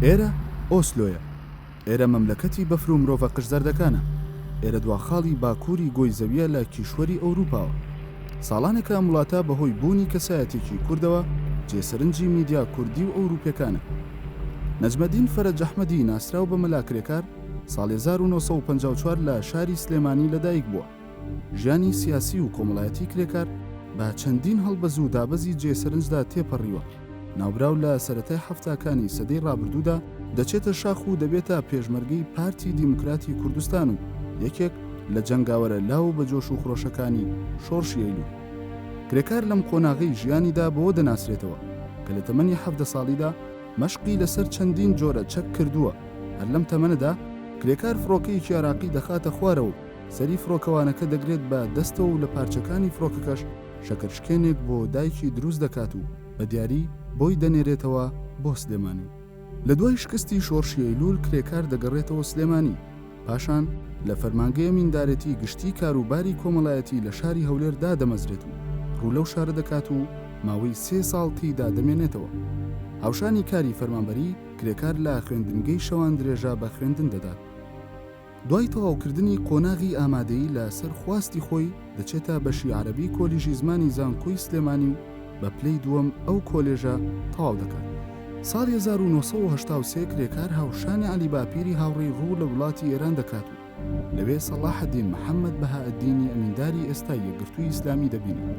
ئێرە ئۆسلۆیە. ئێرە مەملەکەتی بەفر و مرۆڤە قژزەردەکانە. ئێرە دوا خاڵی باکووری گۆی زەوییە لە کیشوەری ئەوروپاوە. ساڵانێکە ئەم وڵاتە بەهۆی بوونی کەسایەتیەکی کوردەوە جێ سەرنجی میدیا کوردی و ئەوروپیەکانە. نەجمەدین فەرەج ئەحمەدی ناسراو بە مەلا کرێکار ساڵی 1954 لە شاری سلێمانی لەدایک بووە. ژیانی سیاسی و کۆمەڵایەتی کرێکار بە چەندین هەڵبەز و دابەزی جێ سەرنجدا تێپەڕیوە. ناوبراو لە سەرەتای حەفتاکانی سەدەی ڕابردوودا دەچێتە شاخ و دەبێتە پێشمەرگەی پارتی دیموکراتی کوردستان و یەکێک لە جەنگاوەرە لاو و بەجۆش و خرۆشەکانی شۆڕشی ئەیلوول. کرێکار لەم قۆناغەی ژیانیدا بەوە دەناسرێتەوە کە لە تەمەنی 17 ساڵیدا مەشقی لەسەر چەندین جۆرە چەک کردووە، هەر لەم تەمەنەدا کرێکار فڕۆکەیەکی عێراقی دەخاتە خوارەوە و سەری فڕۆکەوانەکە دەگرێت بە دەستەوە و لە پارچەکانی فڕۆکەکەش شەکرشکێنێک بۆ دایکی دروست دەکات و بە دیاری بۆی دەنێرێتەوە بۆ سلێمانی. لە دوای شکستی شۆڕشی ئەیلوول کرێکار دەگەڕێتەوە سلێمانی، پاشان لە فەرمانگەی ئەمیندارێتی گشتی کاروباری کۆمەڵایەتی لە شاری هەولێر دادەمەزرێت و ڕوو لەو شارە دەکات و ماوەی سێ ساڵ تێیدا دەمێنێتەوە. هاوشانی کاری فەرمانبەری، کرێکار لە خوێندنگەی شەوان درێژە بە خوێندن دەدات. دوای تەواوکردنی قۆناغی ئامادەیی لە سەر خواستی خۆی دەچێتە بەشی عەرەبی کۆلیژی زمانی زانکۆی سلێمانی و بە پلەی دووەم ئەو کۆلێژە تەواو دەکات. ساڵی 1983 کرێکار هاوشانی عەلی باپیری هاوڕێی ڕوو لە وڵاتی ئێران دەکات و لەوێ سەڵاحەدین محەمەد بەهائەدینی ئەمینداری ئێستای یەکگرتووی ئیسلامی دەبینێت.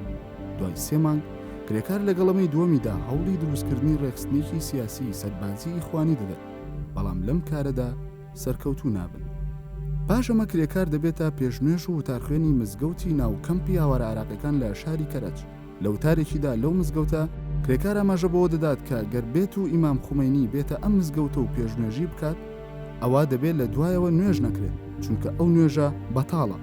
دوای سێ مانگ کرێکار لەگەڵ ئەمەی دووەمیدا هەوڵی دروستکردنی ڕێکخستنێکی سیاسی سەربازی ئیخوانی دەدەن، بەڵام لەم کارەدا سەرکەوتوو نابن. پاش ئەمە کرێکار دەبێتە پێشنوێژ و وتارخوێنی مزگەوتی ناو کەمپی ئاوارە عێراقیەکان لە شاری کەرەج. لە وتارێکیدا لەو مزگەوتە، کرێکار ئاماژە بەوە دەدات کە گەر بێت و ئیمام خومەینی بێتە ئەم مزگەوتە و پێشنوێژی بکات، ئەوا دەبێت لە دوایەوە نوێژ نەکرێت، چونکە ئەو نوێژە بەتاڵە.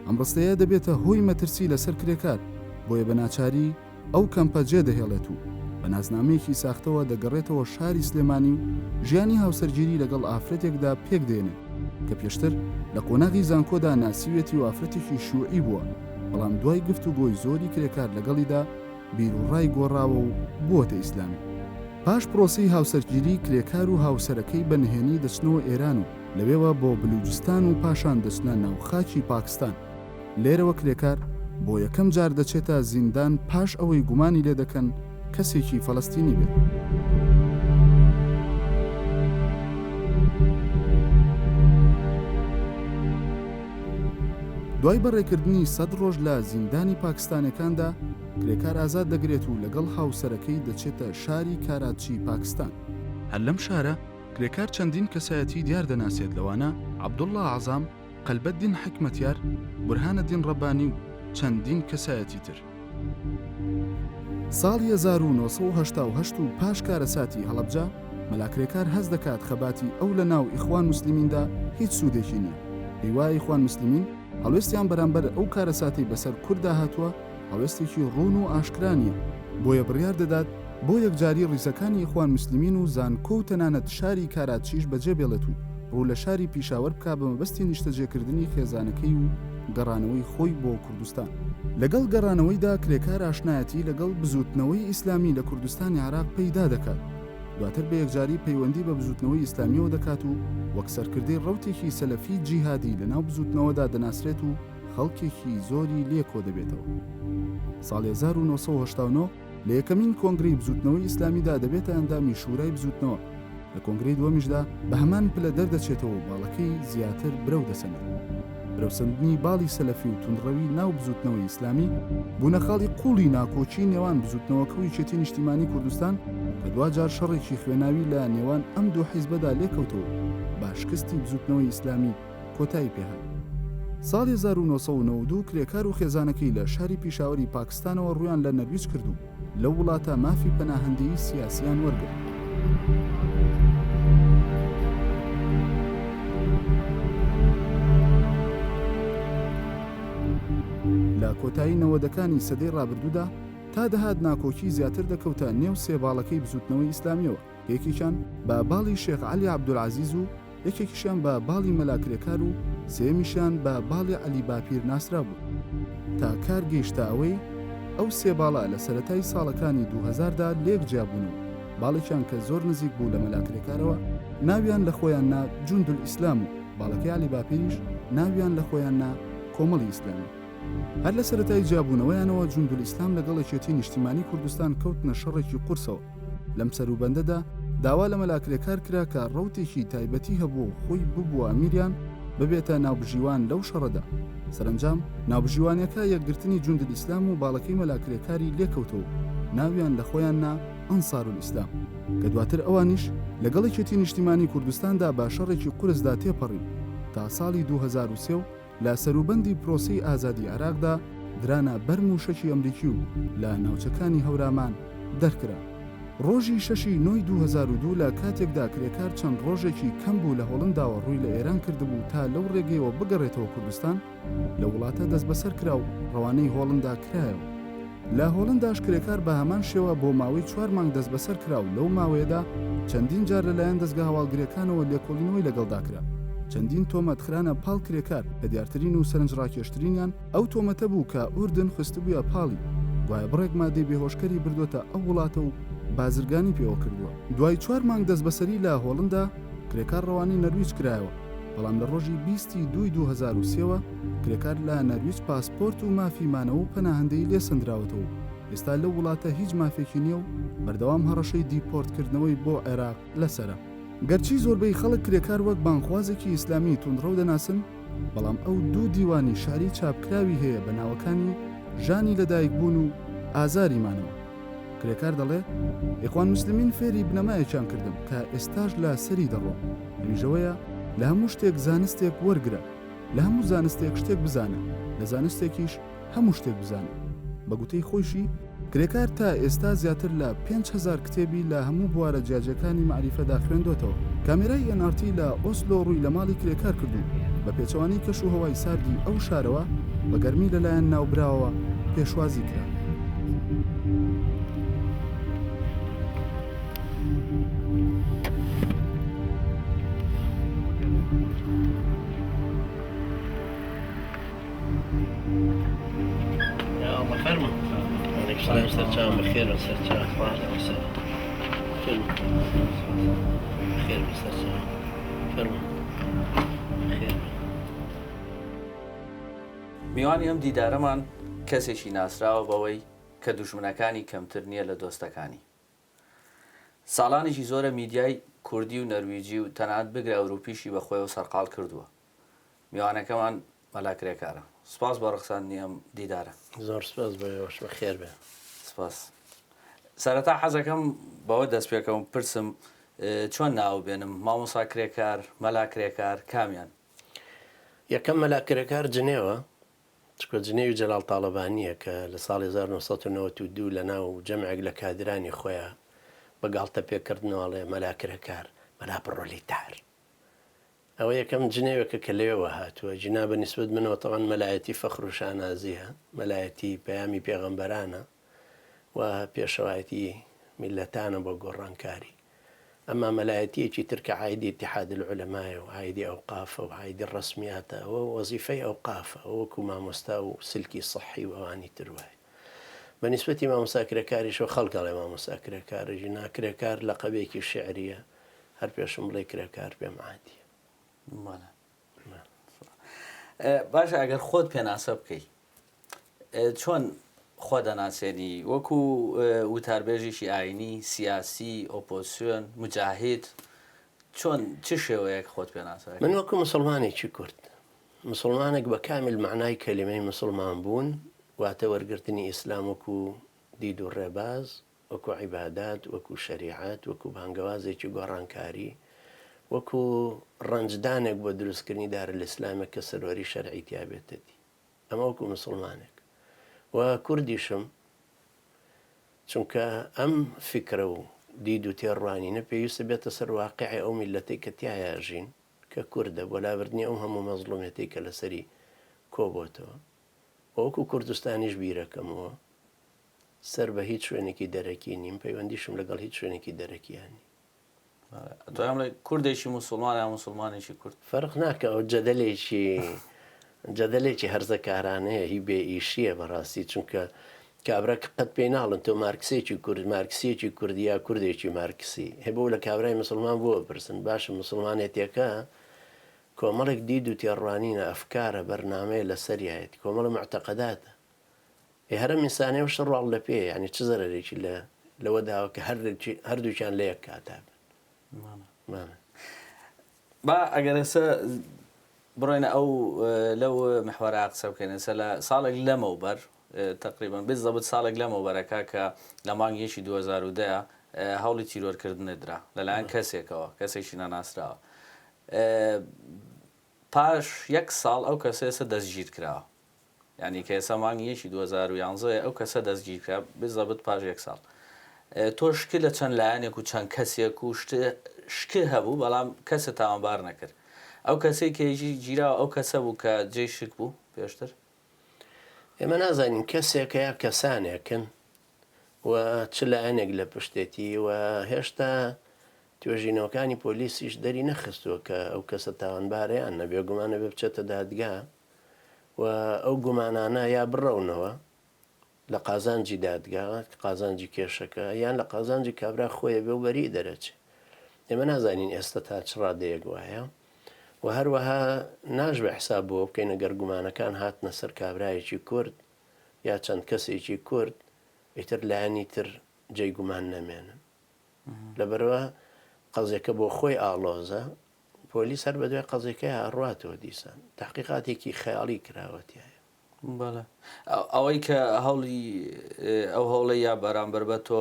ئەم ڕستەیە دەبێتە هۆی مەترسی لەسەر کرێکار، بۆیە بە ناچاری، ئەو کەمپە جێدەهێڵێت و بە نازنامەیەکی ساختەوە دەگەڕێتەوە شاری سلێمانی و ژیانی هاوسەرگیری لەگەڵ ئافرەتێکدا پێکدێنێت کە پێشتر لە قۆناغی زانکۆدا ناسیویەتی و ئافرەتێکی شیوعی بووە، بەڵام دوای گفتوگۆی زۆری کرێکار لەگەڵیدا بیروڕای گۆڕاوە و بووەتە ئیسلامی. پاش پرۆسەی هاوسەرگیری کرێکار و هاوسەرەکەی بە نهێنی دەچنەوە ئێران و لەوێوە بۆ بلوجستان و پاشان دەچنە ناو خاکی پاکستان. لێرەوە کرێکار بۆ یەکەم جار دەچێتە زیندان پاش ئەوەی گومانی لێ دەکەن کەسێکی فەلەستینی بێت. دوای بەڕێکردنی سەد ڕۆژ لە زیندانی پاکستانەکاندا کرێکار ئازاد دەگرێت و لەگەڵ هاوسەرەکەی دەچێتە شاری کاراچی پاکستان. هەر لەم شارە کرێکار چەندین کەسایەتی دیار دەناسێت لەوانە عەبدوڵڵا عەزام، قەلبەدین حیکمەتیار، بورهانەدین ڕەبانی و چەندین کەسایەتی تر. ساڵی 1988 و پاش کارەساتی هەڵەبجە، مەلا کرێکار هەست دەکات خەباتی ئەو لە ناو ئیخوان موسلیمیندا هیچ سوودێکی نییە. پێی وایە ئیخوان موسلیمین هەڵوێستیان بەرامبەر ئەو کارەساتەی بەسەر کورددا هاتووە هەڵوێستێکی ڕوون و ئاشکرا نییە، بۆیە بڕیار دەدات بۆ یەکجاری ڕیزەکانی ئیخوان موسلیمین و زانکۆ و تەنانەت شاری کاراچیش بەجێ بێڵێت و ڕوو لە شاری پیشاوەر بکا بە مەبەستی نیشتەجێکردنی خێزانەکەی و گەڕانەوەی خۆی بۆ کوردستان. لەگەڵ گەڕانەوەیدا کرێکار ئاشنایەتی لەگەڵ بزووتنەوەی ئیسلامی لە کوردستانی عێراق پەیدا دەکات، دواتر بە یەکجاری پەیوەندی بە بزووتنەوەی ئیسلامییەوە دەکات و وەک سەرکردەی ڕەوتێکی سەلەفی جیهادی لەناو بزووتنەوەدا دەناسرێت و خەڵکێکی زۆری لێ کۆدەبێتەوە. ساڵی 1989 لە یەکەمین کۆنگرەی بزووتنەوەی ئیسلامیدا دەبێتە ئەندامی شورای بزووتنەوە، لە کۆنگرەی دووەمیشدا بە هەمان پلە دەردەچێتەوە و باڵەکەی زیاتر برەو دەسەنێت. برەوسەندنی باڵی سەلەفی و توندڕەوی ناو بزووتنەوەی ئیسلامی بوونە خاڵی قووڵی ناکۆکی نێوان بزووتنەوەکە و یەکێتی نیشتیمانی کوردستان کە دواجار شەڕێکی خوێناوی لە نێوان ئەم دوو حیزبەدا لێکەوتەوە و بە شکستی بزووتنەوەی ئیسلامی کۆتایی پێهات. ساڵی 1992 کرێکار و خێزانەکەی لە شاری پیشاوەری پاکستانەوە ڕوویان لە نەرویج کرد و لەو وڵاتە مافی پەناهەندەیی سیاسییان وەرگرت. لە کۆتایی نەوەدەکانی سەدەی ڕابردوودا تا دەهات ناکۆکی زیاتر دەکەوتە نێو سێ باڵەکەی بزووتنەوەی ئیسلامییەوە، یەکێکیان بە باڵی شێخ عەلی عەبدولعەزیز و یەکێکیشیان بە باڵی مەلا کرێکار و سێیەمیشیان بە باڵی عەلی باپیر ناسرابوو. تا کار گەیشتە ئەوەی ئەو سێ باڵە لە سەرەتای ساڵەکانی 2000 دا لێک جیابوون و باڵێکیان کە زۆر نزیک بوو لە مەلا کرێکارەوە ناویان لە خۆیان نا جوندولئیسلام و باڵەکەی عەلی باپیریش ناویان لە خۆیان نا کۆمەڵی ئیسلامی. هەر لە سەرەتای جیابوونەوەیانەوە جوندولئیسلام لەگەڵ یەکێتی نیشتیمانی کوردستان کەوتنە شەڕێکی قورسەوە. لەم سەروبەندەدا داوا لە مەلا کرێکار کرا کە ڕەوتێکی تایبەتی هەبووە و خۆی ببووە ئەمیریان ببێتە ناوبژیوان لەو شەڕەدا. سەرەنجام ناوبژیوانیەکە یەکگرتنی جوندولئیسلام و باڵەکەی مەلا کرێکاری لێکەوتەوە و ناویان لە خۆیان نا ئەنسارولئیسلام کە دواتر ئەوانیش لەگەڵ یەکێتی نیشتیمانی کوردستاندا بە شەڕێکی قورسدا تێپەڕین تا ساڵی 2003 و لە سەروبەندی پرۆسەی ئازادی عێراقدا درانە بەر مووشەکی ئەمریکی و لە ناوچەکانی هەورامان دەرکران. ڕۆژی شەشی نۆی 2002 لە کاتێکدا کرێکار چەند ڕۆژێکی کەم بوو لە هۆڵنداوە ڕووی لە ئێران کردبوو تا لەو ڕێگەیەوە بگەڕێتەوە کوردستان، لەو وڵاتە دەستبەسەر کرا و ڕەوانەی هۆڵندا کرایەوە. لە هۆڵنداش کرێکار بە هەمان شێوە بۆ ماوەی چوار مانگ دەستبەسەر کرا و لەو ماوەیەدا چەندین جار لەلایەن دەزگا هەواڵگرییەکانەوە لێکۆڵینەوەی لەگەڵدا کرا. چەندین تۆمەت خرانە پاڵ کرێکار کە دیارترین و سەرنجڕاکێشترینیان ئەو تۆمەتە بوو کە ئوردن خستبوویە پاڵی، گوایە بڕێک مادەی بێهۆشکەری بردووەتە ئەو وڵاتە و بازرگانی پێوە کردووە. دوای چوار مانگ دەستبەسەری لە هۆڵندا، کرێکار ڕەوانەی نەرویج کرایەوە، بەڵام لە ڕۆژی 20 ی دووی 2003 وە کرێکار لە نەرویج پاسپۆرت و مافی مانەوە و پەناهەندەیی لێ سەندراوەتەوە و ئێستا لەو وڵاتە هیچ مافێکی نییە و بەردەوام هەڕەشەی دیپۆرتکردنەوەی بۆ عێراق لەسەرە. گەرچی زۆربەی خەڵک کرێکار وەک بانگخوازێکی ئیسلامی توندڕەو دەناسن، بەڵام ئەو دوو دیوانی شعری چاپکراوی هەیە بە ناوەکانی ژانی لەدایکبوون و ئازاری مانەوە. کرێکار دەڵێ، ئیخوان موسلمین فێری بنەمایەکیان کردم کە ئێستاش لە سەری دەڕۆم، ئەویش ئەوەیە لە هەموو شتێک زانستێک وەرگرە، لە هەموو زانستێک شتێک بزانە، لە زانستێکیش هەموو شتێک بزانە. بە گوتەی خۆیشی، کرێکار تا ئێستا زیاتر لە 5000 کتێبی لە هەموو بوارە جیاجیاکانی مەعریفەدا خوێندۆتەوە. کامێرای ئێن ئاڕ تی لە ئۆسلۆ ڕووی لە ماڵی کرێکار کرد و بە پێچەوانەی کەش و هەوای ساردی ئەو شارەوە، بە گەرمی لەلایەن ناوبراوەوە پێشوازی کرا. میوانی ئەم دیدارەمان کەسێکی ناسراوە بەوەی کە دوژمنەکانی کەمتر نییە لە دۆستەکانی. ساڵانێکی زۆرە میدیای کوردی و نەرویجی و تەنانەت بگرە ئەوروپیشی بە خۆیەوە سەرقاڵ کردووە. میوانەکەمان مەلا کرێکارە. سپاس بۆ ڕەخساندنی ئەم دیدارە. زۆر سپاس بۆ ئێوەش بەخێر بێن. سپاس. سەرەتا حەزەکەم بەوە دەست پێکەم پرسم چۆن ناو بێنم مامۆسا کرێکار، مەلا کرێکار کامیان؟ یەکەم مەلا کرێکار جنێوە، چونکە جنێوی جەلال تاڵەبانییە کە لە ساڵی 1992 لە ناو جەمعێک لە کادرانی خۆیا بە گاڵتە پێکردنەوە ئەڵێ مەلا کرێکار، مەلا پڕۆلیتار. ئەوە یەکەم جنێوێکە کە لەوێوە هاتووە، گینا بە نیسبەت منەوە تەبعەن مەلایەتی فەخر و شانازییە، مەلایەتی پەیامی پێغەمبەرانە و پێشەوایەتی میللەتانە بۆ گۆڕانکاری. ئەمما مەلایەتییەکی تر کە عایدی ئیتیحاد العولەمایە و عایدی ئەوقافە و عایدی ڕەسمیاتە، ئەوە وەزیفەی ئەوقافە، ئەوە وەکوو مامۆستا و سلکی سەحی و ئەوانی تر وایە. بە نیسبەتی مامۆستا کرێکاریشەوە خەڵک ئەڵێ مامۆستا کرێکارە، گینا کرێکار لەقەبێکی شیعرییە، هەر پێشم بڵێ کرێکار پێم عادیە. بەڵێ. باشە ئەگەر خۆت پێناسە بکەی چۆن خۆ دەناسێنی وەکو وتاربێژێکی ئاینی سیاسی ئۆپۆزسیۆن مجاهید چۆن چ شێوەیەک خۆت پێناسە من وەکو مسلمانێکی کورد مسلمانێک بە کامل معنای کەلیمەی مسلمان بوون واتە وەرگرتنی ئیسلام وەکو دید و ڕێباز وەکو عیبادات، وەکو شەریعەت، وەکو بانگەوازێکی گۆڕانکاری، وەکو ڕەنجدانێک بۆ دروستکردنی دارالئیسلامێک کە سەروەری شەرعی تیا بێتە دی. ئەمە وەکو مسوڵمانێک. و کوردیشم، چونکە ئەم فیکرە و دید و تێڕوانینە پێویستە بێتە سەر واقیعی ئەو میللەتەی کە تیایا ژین، کە کوردە، بۆ لابردنی ئەو هەموو مەزڵومیەتەی کە لەسەری کۆبۆتەوە. و وەکو کوردستانیش بیرەکەمەوە. سەر بە هیچ شوێنێکی دەرەکی نیم، پەیوەندیشم لەگەڵ هیچ شوێنێکی دەرەکییا نی. ئەتوانم بڵێ کوردێکی موسوڵمان یان موسوڵمانێکی کورد؟ فەرق ناکا، ئەو جەدەلێکی جەدەلێکی هەرزەکارانەیە، هی بێ ئیشییە بەڕاستی، چونکە کابرا کە قەت پێی ناڵێن تۆ مارکسێکی کورد، مارکسییەکی کوردی یا کوردێکی مارکسی. هەی بۆ لە کابرای موسڵمان بۆ ئەپرسن؟ باشە موسڵمانێتیەکە کۆمەڵێک دید و تێڕوانینە، ئەفکارە، بەرنامەیە لەسەریایەتی، کۆمەڵە موعتەقەداتە. ئێ هەر ئەم ئینسانەیە و شەڕواڵ لە پێیە، یانی چ زەرەرێکی لە لەوە داوە کە هەردووکیان لە یەک کاتا بن؟ بەڵێ. با ئەگەر ئێستا بڕۆینە ئەو لەو محوەرە قسە بکەین ئێستا لە ساڵێک لەمەوبەر تقریبا بالضبط ساڵێک لەمەوبەرەکە کە لە مانگ یەکی 2010 هەوڵی تیرۆرکردنت درا لەلایەن کەسێکەوە کەسێکی نەناسراوە پاش یەک ساڵ ئەو کەسە ئێستا دەستگیر کراوە یانی کە ئێستا مانگی یەکی 2011 یە ئەو کەسە دەستگیر کرا بزەبت پاش یەک ساڵ تۆ شک لە چەند لایەنێک و چەند کەسێک و شت شک هەبوو بەڵام کەسە تاوانبار نەکرد ئەو کەسەی کە گیراوە ئەو کەسە بوو کە جێی شک بوو پێشتر؟ ئێمە نازانین کەسێکە یا کەسانێکن و چ لایەنێک لە پشتێتی و هێشتا توێژینەوەکانی پۆلیسیش دەری نەخستووە کە ئەو کەسە تاوانبارە یان نە، بێگومان ئەبێ بچێتە دادگا و ئەو گومانانە یا بڕەونەوە لە قازانجی دادگا، قازانجی کێشەکە، یان لە قازانجی کابرا خۆیە بێ و بەری دەرەچێ. ئێمە نازانین ئێستا تا چ ڕادەیەک وایە و هەروەها ناشبێ حساب بۆ بکەین ئەگەر گومانەکان هاتنە سەر کابرایەکی کورد یا چەند کەسێکی کورد ئیتر لایەنی تر جێی گومان نەمێنن. لەبەرئەوە قەزیەکە بۆ خۆی ئاڵۆزە، پۆلیس هەر بەدوای قەزیەکەیا ئەڕواتەوە دیسان تەحقیقاتێکی خەیاڵی کراوە تیایا. بەڵێ ئەوەی کە هەوڵی ئەو هەوڵەی یا بەرامبەر بە تۆ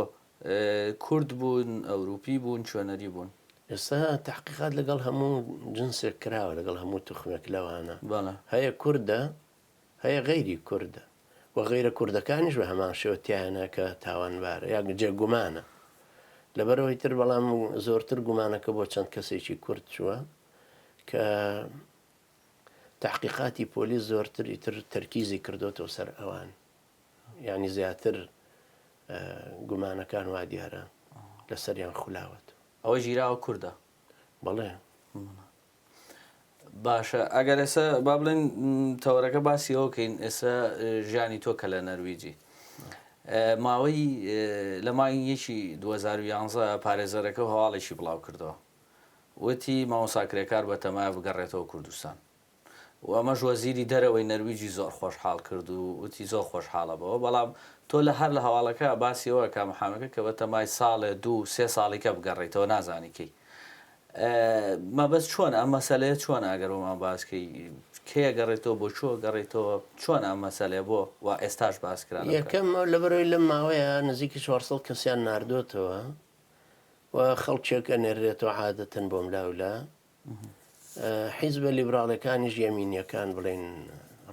کورد بوون ئەوروپی بوون چۆنەری بوون؟ ئێستا تەحقیقات لەگەڵ هەموو جنسێک کراوە لەگەڵ هەموو توخمێک لەوانە هەیە کوردە هەیە غەیری کوردە و غەیرە کوردەکانیش بە هەمان شێوە تیایانە کە تاوانبارە یا جێ گومانە لەبەرئەوەی تر بەڵام زۆرتر گومانەکە بۆ چەند کەسێکی کورد چووە کە تحقیقاتی پۆلیس زۆرتر ئیتر تەرکیزی کردۆتەوە سەر ئەوان یعنی زیاتر گومانەکان وا دیارە لەسەریان خولاوەت. ئەوە ژیراوە کوردە؟ بەڵێ. باشە ئەگەر ئێستا با بڵێن تەوەرەکە باسی ئەوە کەین ئێستا ژیانی تۆ کە لە نەرویجی ماوەی لە مانگی یەکی 2011 پارێزەرەکە و هەواڵێکی بڵاو کردەوە وتی مامۆستا کرێکار بەتەمایە بگەڕێتەوە کوردستان و ئەمەش وەزیری دەرەوەی نەرویجی زۆر خۆشحاڵ کرد و وتی زۆر خۆشحاڵە بەوە بەڵام تۆ لە هەر لە هەواڵەکە باسی ئەوە کە محامەکە کە بەتەمای ساڵێ دوو سێ ساڵیکە بگەڕێیتەوە نازانی کەی مەبەست چۆن ئەم مەسەلەیە چۆن ئەگەر بۆمان باس کەی کێ گەڕێتەوە بۆ چۆ گەڕێتەوە چۆن ئەم مەسەلەیە بۆ وا ئێستاش باس کرا یەکەم لەبەرەوەی لەم ماوەیە نزیکی 400 کەسیان ناردۆتەوە و خەڵکێک ئەنێرێتەوە عادەتەن بۆم لاولا حیزبە لیبراڵەکانیش یەمینیەکان بڵێن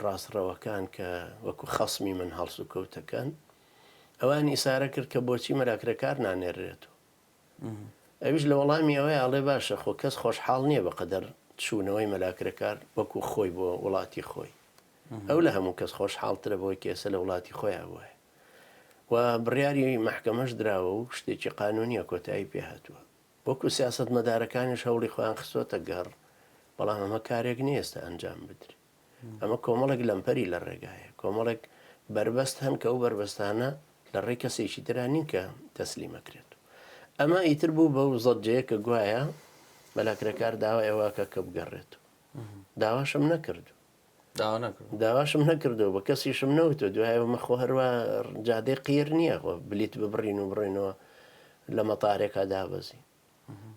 ڕاستڕەوەکان کە وەکو خەسمی من هەڵسوکەوتەکەن ئەوان ئیسارە کرد کە بۆچی مەلا کرێکار نانێرێتەوە ئەویش لە وەڵامی ئەوەیا ئەڵێ باشە خۆ کەس خۆشحاڵ نییە بەقەدەر چوونەوەی مەلا کرێکار وەکو خۆی بۆ وڵاتی خۆی ئەو لە هەموو کەس خۆشحاڵترە بەوەی کە ئێستا لە وڵاتی خۆیان بوایە و بڕیاری مەحکەمەش دراوە و شتێکی قانونیە کۆتایی پێ هاتووە وەکو سیاسەتمەدارەکانیش هەوڵی خۆیان خستۆتە گەڕ، بەڵام ئەمە کارێک نییە ئێستا ئەنجام بدرێ. ئەمە کۆمەڵێک لەمپەری لە ڕێگایە، کۆمەڵێک بەربەست هەن کە ئەو بەربەستانە لە ڕێی کەسێکی ترا نین کە تەسلیم ئەکرێت. ئەمە ئیتر بوو بەو زەجەیە کە گوایە مەلا کرێکار داوای ئەوە ئەکا کە بگەڕێتەوە. داواشم نەکردووە. داوا نەکردووە. داواشم نەکردووە، بە کەسیشم نەوتووە. دوای ئەمە خۆ هەروا جادەی قیر نییە خۆ بلیت ببڕین و بڕۆینەوە لە مەتارێکا دابەزین.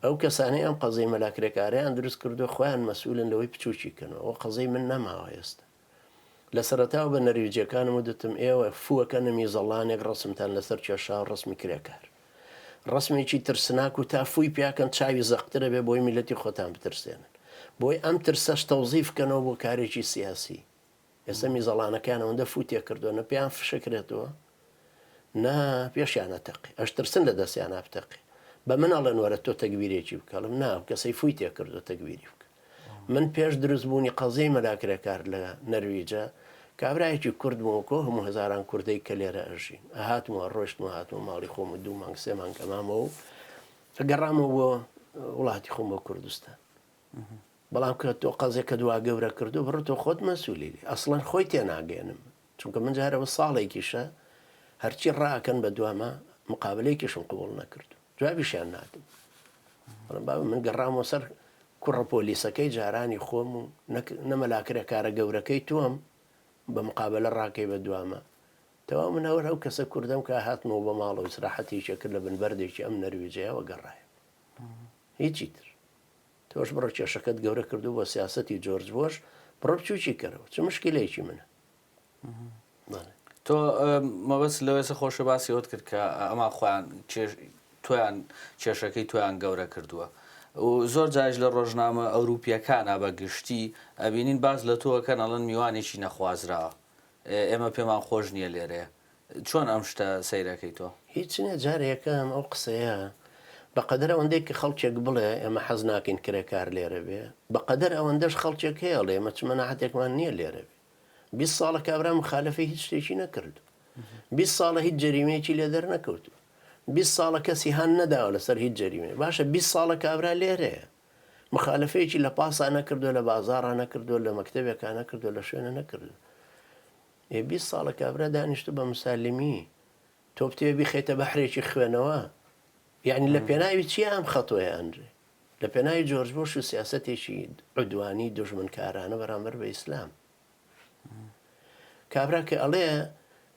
ئەو کەسانەی ئەم قەزیەی مەلا کرێکارەیان دروست کردووە خۆیان مەسئولن لەوەی بچووکی کەنەوە. ئەوە قەزیەی من نەماوە ئێستا. لە سەرەتاوە بە نەرویجیەکانم وتم ئێوە فووەکەنە میزەڵانێک ڕەسمتان لەسەر کێشاوە ڕەسمی کرێکار. ڕەسمێکی ترسناک و تا فووی پیاکەن چاوی زەقترە بێ بۆی میللەتی خۆتان بترسێنن. بۆی ئەم ترسەش تەوزیف کەنەوە بۆ کارێکی سیاسی. ئێستا میزەڵانەکەیان ئەوەندە فوو تێکردووە نە پێیان فشەکرێتەوە نە پێشیان ئەتەقێ. ئەشترسن لە دەستیانا بتەقێ. بە من ئەڵێن وەرە تۆ تەگبیرێکی بکە. ئەڵێم نا ئەو کەسەی فووی تێکردووە تەگبیری بکە. من پێش دروست بوونی قەزیەی مەلا کرێکار لە نەرویجە کابرایەکی کورد بووم وەکۆ هەموو هەزاران کوردەی کە لێرە ئەژین. ئەهاتم و ئەڕۆیشتم و هاتمە ماڵی خۆم و دوو مانگ سێ مانگ ئەمامەوە و گەڕامەوە بۆ وڵاتی خۆم بۆ کوردستان. بەڵام کە تۆ قەزیەکەت وا گەورە کردو بڕۆ تۆ خۆت مەسوولی لێ. ئەسڵەن خۆی تێناگەیەنم. چونکە من جارەوە ساڵێکیشە. هەرچی ڕاکەن بە دواما مقابلەیەکیشم قبوڵ نەکردو جوابیشیان نادم. بەڵام بابە من گەڕامەوە سەر کوڕە پۆلیسەکەی جارانی خۆم و نە مەلا کرێکارە گەورەکەی تۆم بە مقابلە ڕاکەی بە دواما. تەواو من هەر ئەو کەسە کوردەم کە هاتمەوە بۆ ماڵەوە ئیسراحەتێکی کرد لە بن بەردێکی ئەم نەرویجەیەوە گەڕایەوە. هیچی تر. تۆش بڕۆ کێشەکەت گەورە کردو بۆ سیاسەتی جۆرج بۆش بڕۆ بچوکی کەرەوە چ مشکلەیەکی منە. تۆ مەبەست لەوێسە خۆشە باسی ئەوت کرد کە ئەمان خۆیان تۆیان کێشەکەی تۆیان گەورە کردووە و زۆر جاریش لە ڕۆژنامە ئەوروپیەکانە بە گشتی ئەبینین باس لە تۆکەن ئەڵەن میوانێکی نەخوازراوە ئێمە پێمان خۆش نییە لێرەیە چۆن ئەم شتە سەیرەکەی تۆ؟ هیچ نیە جارێ یەکەم ئەو قسەیە بەقەدەر ئەوەندەی کە خەڵکێک بڵێ ئێمە حەز ناکەین کرێکار لێرە بێ بەقەدەر ئەوەندەش خەڵکێک هەیە ئەڵێ ئێمە چ مەناعەتێکمان نیە لێرە بێ 20 ساڵە کابرا مخالفەی هیچ شتێکی نەکردو 20 ساڵە هیچ جەریمەیەکی لێ دەرنەکەوتووە 20 ساڵە کەسی هان نەداوە لەسەر هیچ جەریمەیە باشە 20 ساڵە کابرا لێرەیە مخالفەیەکی لە پاسا نەکردووە لە بازاڕا نەکردووە لە مەکتەبێکا نەکردووە لە شوێنە نەکردووە ئێ 20 ساڵە کابرا دانیشتوو بە مسالمی تۆ بتەوێ بیخەیتە بەحرێکی خوێنەوە یعنی لە پێناوی چییە ئەم خەتۆیە ئەنرێ لە پێناوی جۆرج بۆش و سیاسەتێکی عودوانی دوژمنکارانە بەرامبەر بە ئیسلام. کابرا کە ئەڵێ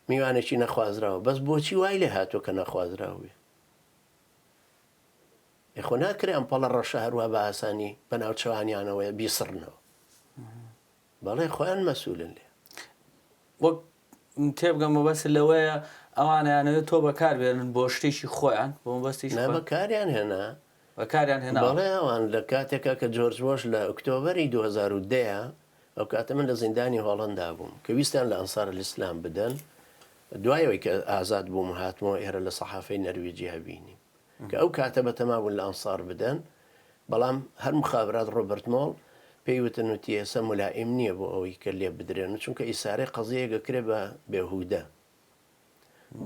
میوانێکی نەخوازراوە بەس بۆچی وای لێ هاتووە کە نەخوازراو بێ؟ ئێ خۆ ناکرێ ئەم پەڵە ڕەشە هەروا بە ئاسانی بە ناوچەوانیانەوە بیسڕنەوە. بەڵێ خۆیان مەسولن لێ. وەک تێبگەم مەبەست لەوەیە ئەوان ئەیانەوێت تۆ بەکار بێنن بۆ شتێکی خۆیان بۆ مەبەستێکی نا بەکاریان هێنا. بەکاریان هێنا. بەڵێ ئەوان لە کاتێکا کە جۆرج بۆش لە ئۆکتۆبەری 2010 ئەو کاتە من لە زیندانی هۆڵەندا بووم کە ویستیان لە ئەنسار الاسلام بدەن دوای ئەوەی کە ئازاد بووم و هاتمەوە ئێرە لە سەحافەی نەرویجیا بینیم کە ئەو کاتە بەتەما بوون لە ئەنسار بدەن بەڵام هەر مخابرات ڕۆبەرت مۆڵ پێی وتن وتی ئێستا مولائیم نییە بۆ ئەوەی کە لێ بدرێن و چونکە ئیسارەی قەزیەیەک ئەکرێ بە بێهودە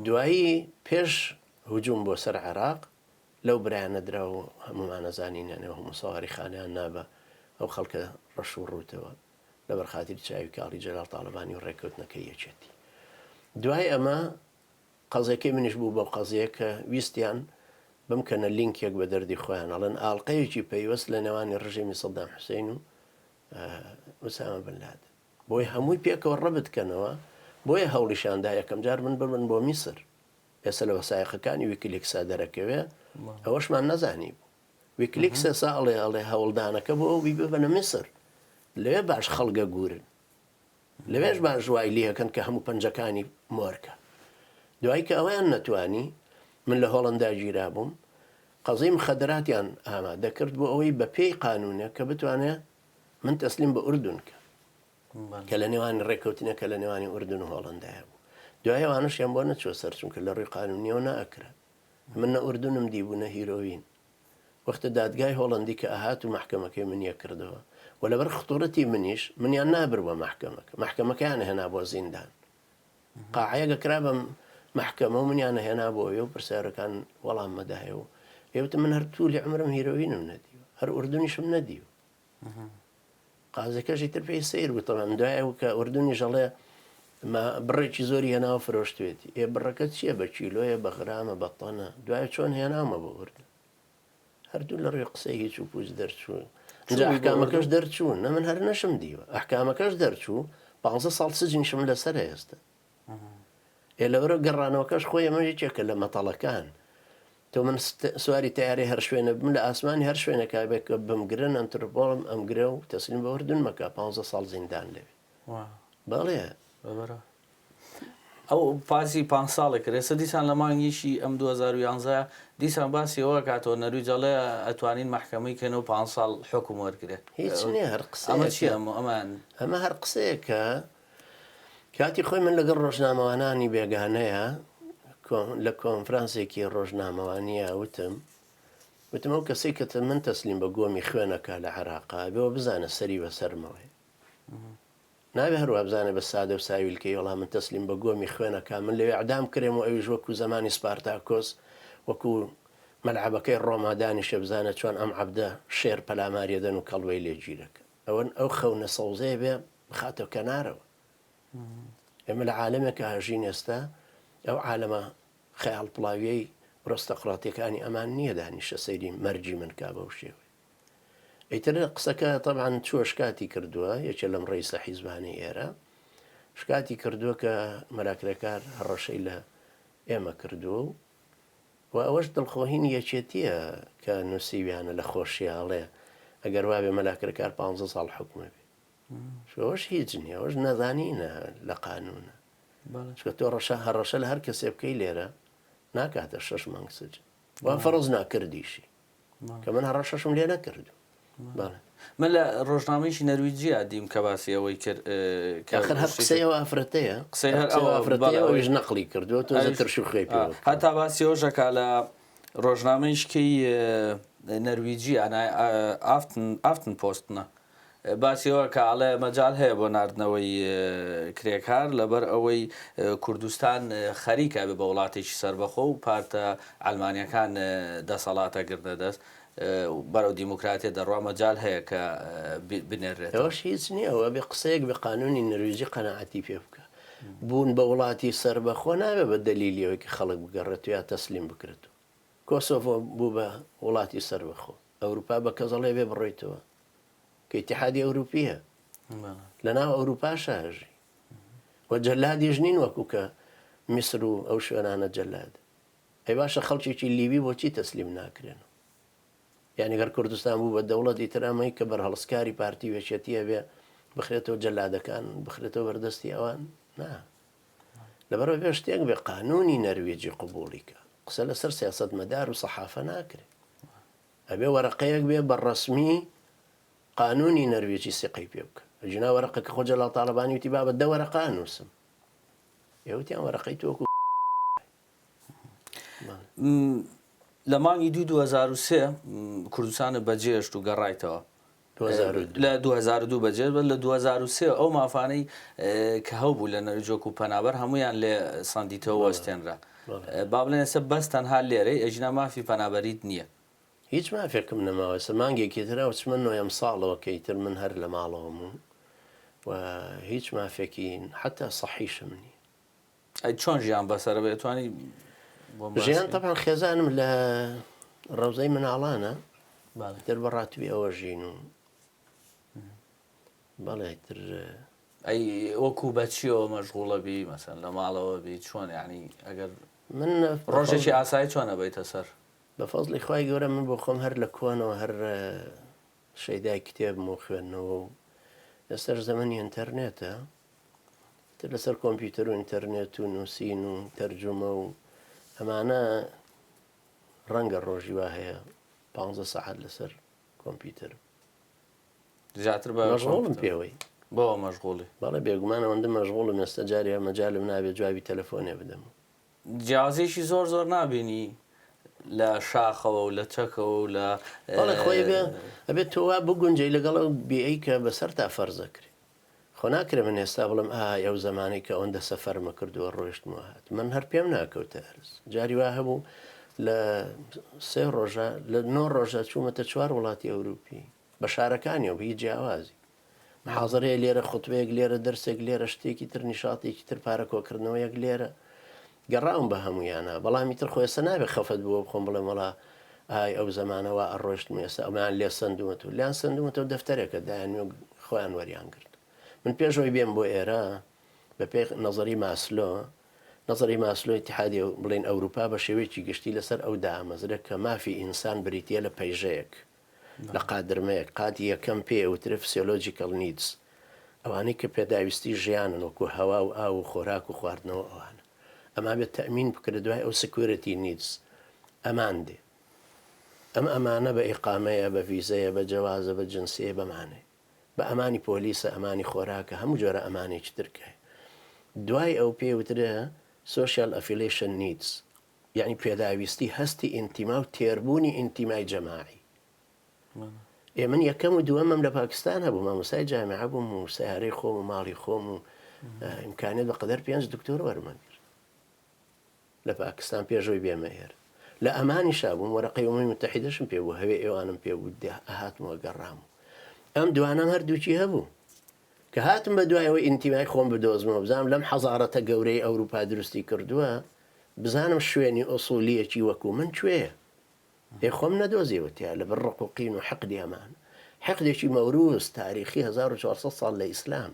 دوایی پێش هجوم بۆ سەر عێراق لەو برایانە درا و هەموومان ئەزانین یانێ هەموو سەواری خانەیان نا بە ئەو خەڵکە ڕەش و ڕووتەوە لەبەر خاتری چاوی کاڵی جەلال تاڵەبانی و ڕێککەوتنەکەی یەکێتی دوای ئەمە قەزیەکەی منیش بوو بەو قەزیە کە ویستیان بمکەنە لینکێک بە دەردی خۆیان ئەڵێن ئاڵقەیەکی پەیوەست لە نێوانی ڕژێمی سەدام حوسین و ئوسامە بن لادن بۆی هەمووی پێکەوە ڕەبت کەنەوە بۆیە هەوڵیشاندا یەکەم جار من ببن بۆ میسر ئێستا لە وەسایقەکانی ویکیلیکسا دەرەکەوێ ئەوەشمان نەزانی بوو ویکلیکس ئێستا ئەڵێ ئەڵێ هەوڵدانەکە بۆ ئەو ببەنە میسر لەوێ باش خەڵگە گورن لەوێش باش وای لێکەن کە هەموو پەنجەکانی مۆرکە. دوای کە ئەوەیان نەتوانی، من لە هۆڵەندا گیرابووم، قەزیی مخەدراتیان ئامادە کرد بۆ ئەوەی بە پێی قانوونێک کە بتوانێ من تەسلیم بە ئوردون کە. کە لە نێوانی ڕێککەوتنێک کە لە نێوانی ئوردون و هۆڵەندایە بوو. دوای ئەوانەشیان بۆ نەچووە سەر چونکە لە ڕووی قانوونییەوە نەئەکرا. من نە ئوردونم دیبوو نە هیرۆوین. وەختە دادگای هۆڵەندی کە ئەهات و مەحکەمەکەی منی ئەکردەوە و لەبەر خطورەتی منیش منیان نابرد بۆ مەحکەمەکە، مەحکەمەکەیان ئەهێنا بۆ زیندان. قاعەیەک ئەکرا بە مەحکەمە و منیان ئەهێنا بۆ ئەوێ و پرسیارەکان وەڵام مەدایەوە. ئێ وتم من هەر تولی عومرم هیرۆینم نەدیوە، هەر ئوردونیشم نەدیوە. قازیەکەش ئیتر پێی سەیر بوو تەبعەن دوای ئەو کە ئوردونیش ئەڵێ ما بڕێکی زۆری هێناوە فرۆشتوێتی ئێ بڕەکە چییە بە کیلۆیە بە غرامە بە طەنە دوای چۆن هێناومە بۆ ئوردن هەردوو لە ڕووی قسەی هیچ و پوچ دەرچوون اینجا ئەحکامەکەش دەرچوون نە من هەر نەشم دیوە ئەحکامەکەش دەرچوو پ ساڵ سجنیشم لەسەر ئێستا ئێ لەبەرئەوە گەڕانەوەکەش خۆی ئەمە یەکێکە لە مەتەڵەکان. تۆ من سواری تەیارەی هەر شوێنە بم لە ئاسمانی هەر شوێنێکا بێ کە بمگرن ئەنترپۆڵم ئەمگرە و تەسلیم بە ئوردن مەکە پانزە ساڵ زیندان لەوێ. بەڵێ. ئەو باسی پان ساڵێک کرد ئێستا دیسان لە مانگیشی ئەم 2011 دیسان باسی ئەوە کاتەوە نەرویج ئەڵێ ئەتوانین مەحکەمەی کەن و پان ساڵ حکوم وەرگرێ هیچ نییە هەر قسەیەکە ئەمە چییە ئەمان ئەمە هەر قسەیەکە کاتی خۆی من لەگەڵ ڕۆژنامەوانانی بێگانەیە لە کۆنفرانسێکی ڕۆژنامەوانیە وتم وتم ئەو کەسەی کە من تەسلیم بە گۆمی خوێنەکە لە عێراقا بێەوە بزانە سەری بەسەرمەوەی ناوێ هەروە بزانێ بە سادە و ساویلکەی وەڵا من تەسلیم بە گۆمی خوێنەکە من لەوێ ئەدام کرێم و ئەویش وەکو زەمانی سپارتاکۆس وەکو مەلعەبەکەی ڕۆما دانیشێ بزانە چۆن ئەم عەبدە شێر پەلاماریەدەن و کەڵوەی لێگیرەکە ئەوەن ئەو خەونە سەوزەیە بێ بخاتە کەنارەوە. ئێمە لە عالەمێکا هەژین ئێستا. ئەو عالەمە خەیاڵپڵاویەی ڕۆستەقراتیەکانی ئەمان نییە دانیشە سەیری مەرگی من کا بەو شێوەیە. ئیتر قسەکە تەبعەن چووە شکاتی کردووە یەکێ لەم ڕەیسە حیزبانەی ئێرە شکاتی کردووە کە مەلا کرێکار هەڕەشەی لە ئێمە کردووە و و ئەوەش دڵخۆهین یەکێتیە کە نووسیویانە لە خۆشیە ئەڵێ ئەگەر وابێ مەلا کرێکار پ ساڵ حکومە بێ ئەوەش هیچ نییە ئەوەش نەزانینە لە قانونە چکە تۆ ڕەشە هەڕەشە لە هەر کەسێ بکەی لێرە ناکاتە شەش مانگ سجن وا فەرز ناکردیشی کە من هەڕەشەشم لێ نەکردو بەڵێ. من لە ڕۆژنامەیەکی نەرویجییا دیم کە باسی ئەوەی کرد کە ئاخر هەر قسەی ئەو ئافرەتەیە قسەی هەر ئەو ئافرەتەیە ئەویش نەقلی کردووە تۆزە ترش و خوێی پێوە بکەوە. هەتا باسی ئەوەش ئەکا لە ڕۆژنامەیشکەی نەرویجی ئافتن ئافتن پۆستنە باسی ئەوە کە ئەڵێ مەجال هەیە بۆ ناردنەوەی کرێکار لەبەر ئەوەی کوردستان خەریکە بێ بە وڵاتێکی سەربەخۆ و پارتە عەلمانیەکان دەسەڵاتە گرنە دەست بەرەو دیموکراتیە دەڕوا مەجال هەیە کە بنێرێتەوە. ئەوەش هیچ نییە ئەوە بێ قسەیەک بێ قانونی نەرویجی قەناعەتی پێ بکە بوون بە وڵاتی سەربەخۆ نابێ بە دەلیلی ئەوەی کە خەڵک بگەڕێتەوە یا تەسلیم بکرێتەوە کۆسۆڤۆ بوو بە وڵاتی سەربەخۆ ئەوروپا بە کەس ئەڵێ بێ بڕۆیتەوە کە ئیتیحادی ئەوروپیە لەناو ئەوروپاشا هەژی و جەلادیش نین وەکو کە میسر و ئەو شوێنانە جەلاد ئەی باشە خەڵکێکی لیبی بۆچی تەسلیم ناکرێن یعنی گەر کوردستان بوو بە دەوڵەت ئیتر ئەمەی کە بەرهەڵسکاری پارتی و یەکێتیە بێ بخرێتەوە جەلادەکان بخرێتەوە بەردەستی ئەوان نا لەبەرەوە بێ شتێک بێ قانونی نەرویجی قبوڵی کە قسە لەسەر سیاسەتمەدار و سەحافە ناکرێ ئەبێ وەرەقەیەک بێ بە ڕەسمی قانونی نەرویجی سیقەی پێ بکە ئەگینا وەرەقەکە خۆ جەلال تاڵەبانی وتی بابە دە وەرەقە ئەنووسم ئێ وتیان وەرەقەی تۆ وەکو لە مانگی دوو 2003 کوردستانت بەجێشت و گەڕایتەوە لە 2002 بەجێ بە لە 2003 ئەو مافانەی کە هەبوو لە نەرویج وەکو پەنابەر هەمویان لێ سەندیتەوە وەستێنرا با بڵێن ئێستا بەس تەنها لێرەی ئەژینا مافی پەنابەریت نییە. هیچ مافێکم نەماوە ئێستا مانگێکی تر ئەچمە نۆیەم ساڵەوە کە ئیتر من هەر لە ماڵەوەم و و هیچ مافێکی حەتا سەحیشم نییە. ئەی چۆن ژیان بەسەرە بێ توانی بۆم باس ژیان تەبعەن خێزانم لە ڕەوزەی مناڵانە تر بە ڕاتبی ئەوە ژین و بەڵێ تر ئەی وەکو بە چیەوە مەشغوڵە بی مەسەن لە ماڵەوە بی چۆن یعنی ئەگەر من ڕۆژێکی ئاسایی چۆن ئەبەیتە سەر؟ بە فەزڵی خوای گەورە من بۆ خۆم هەر لە کۆنەوە هەر شەیدای کتێبم و خوێندنەوە و ئێستاش زەمەنی ئینتەرنێتە تر لەسەر کۆمپیوتەر و ئینتەرنێت و نووسین و تەرجومە و ئەمانە ڕەنگە ڕۆژی وا هەیە پ سەعات لەسەر کۆمپیوتەر زیاتر بە مەشغوڵم پێوەی. بەوە مەشغوڵی؟ بەڵێ بێگومان ئەوەندە مەشغوڵم ئێستا جارێ مەجالم نابێ جوابی تەلەفۆنێ بدەم. جیاوازیەکی زۆر زۆر نابینی لە شاخەوە و لە چەکەوە و لە. بەڵێ خۆی ئەبێ ئەبێ تۆ وا بگونجێی لەگەڵ ئەو بیئەی کە بەسەرتا فەرز ئەکرێ. خۆ ناکرێ من ئێستا بڵێم ئای ئەو زەمانەی کە ئەوەندە سەفەرمە کردووە ڕۆیشتم و هاتم. من هەر پێم ناکەوتە ئەرز. جاری وا هەبوو لە سێ ڕۆژا لە نۆ ڕۆژا چوومەتە چوار وڵاتی ئەوروپی. بە شارەکانیەوە بە هیچ جیاوازی. محازەرەیە لێرە خوتبەیەک لێرە دەرسێک لێرە شتێکی تر نیشاتێکی تر پارە کۆکردنەوەیەک لێرە. گەڕاوم بە هەموویانا بەڵام ئیتر خۆ ئێستا نابێ خەفەت بۆ بخۆم بڵێم وەڵا ئای ئەو زەمانە وا ئەڕۆیشتم و ئێستا ئەمەیان لێ سەندوومەتەوە لێیان سەندوومەتەوە دەفتەرێکە دایانوێ و خۆیان وەریان گرت من پێش ئەوەی بێم بۆ ئێرە بە پێی نەزەری ماسلۆ نەزەری ماسلۆ ئیتیحادی بڵێین ئەوروپا بە شێوەیەکی گشتی لەسەر ئەو دامەزرێ کە مافی ئینسان بریتییە لە پەیژەیەک لە قادرمەیەک، قاتی یەکەم پێی ئەوترێ Physiological Needs، ئەوانەی کە پێداویستی ژیانن وەکو هەوا و ئاو و خۆراک و خواردنەوە ئەوانە. ئەمە ئەبێ تەئمین بکرێت دوای ئەو Security Needs، ئەمان دێ. ئەم ئەمانە بە ئیقامەیە، بە ڤیزەیە، بە جەوازە، بە جنسیەیە، بەمانەیە. بە ئەمانی پۆلیسە، ئەمانی خۆراکە، هەموو جۆرە ئەمانێکی تر کە هەیە. دوای ئەو پێی ئەوترێ Social Affiliation Needs، یەعنی پێداویستی هەستی ئینتیما و تێربوونی ئینتیمای جەماعی. ئێ من یەکەم و دووەمم لە پاکستان هەبوو، مامۆستای جامیعە بووم و سەیارەی خۆم و ماڵی خۆم و ئیمکانیەت بە قەدەر پێنج دکتۆر وەرمەگرت لە پاکستان پێش ئەوەی بێمە ئێرە. لە ئەمانیشا بووم، وەرەقەی ئومەمی موتەحیدەشم پێ بوو، هەوێ ئێوانم پێ بوو، ئەهاتم و ئەگەڕام و ئەم دوانەم هەردووکی هەبوو. کە هاتم بە دوای ئەوەی ئینتیمای خۆم بدۆزمەوە، بزانم لەم حەزارەتە گەورەی ئەوروپا دروستی کردووە، بزانم شوێنی ئوسولیەکی وەکو من کوێیە. ئێ خۆم نەدۆزیەوە تیا لەبەر ڕق و قین و حقدی ئەمان. حقدێکی مەوروس تاریخی 1400 ساڵ لە ئیسلام.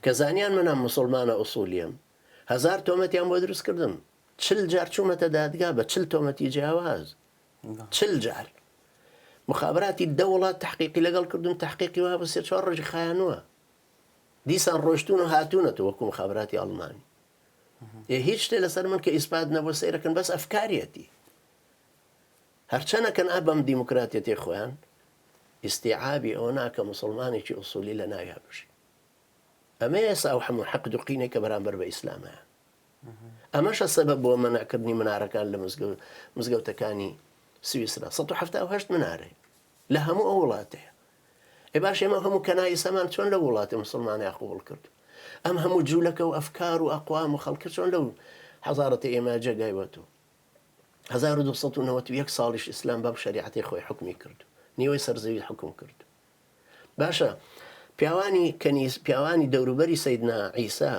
کە زانیان منم موسڵمانە ئوسولیەم. هەزار تۆمەتیان بۆ دروست کردم. چل جار چوومەتە دادگا بە چل تۆمەتی جیاواز. چل جار. مخابراتی دە وڵات تەحقیقی لەگەڵ کردوم تەحقیقی وا بۆ سێ چوار ڕۆژی خایانووە. دیسان ڕۆشتوون و هاتوونەتەوە وەکو مخابراتی ئەڵمانی. ئێ هیچ شتێ لەسەر من کە ئیسپات نەبوو سەیرەکەن بەس ئەفکاریەتی. هەرچەنەکەن ئا بەم دیموکراتیەتەی خۆیان ئیستیعابی ئەوە ناکە موسڵمانێکی ئوسولی لە ناویا بژی. ئەمەیە ئێستا ئەو هەموو حەقد و قینەی کە بەرامبەر بە ئیسلام هەیە. ئەمەشە سەبەب بۆ مەنعکردنی منارەکان لە مزگەوتەکانی سویسرا 178 منارەیە لە هەموو ئەو وڵاتەیە. ئێ باش ئێمە هەموو کەنایسەمان چۆن لەو وڵاتی موسڵمانەیا قبوڵ کرد؟ ئەم هەموو جوولەکە و ئەفکار و ئەقوام و خەڵکە چۆن لەو حەزارەتی ئێمە جێگای وەتۆ؟ 1291 ساڵیش ئیسلام بەم شەریعەتەی خۆی حوکمی کرد نیوەی سەر زەوی حوکم کرد. باشە پیاوانی کەنیس پیاوانی دەوروبەری سەیدنا عیسا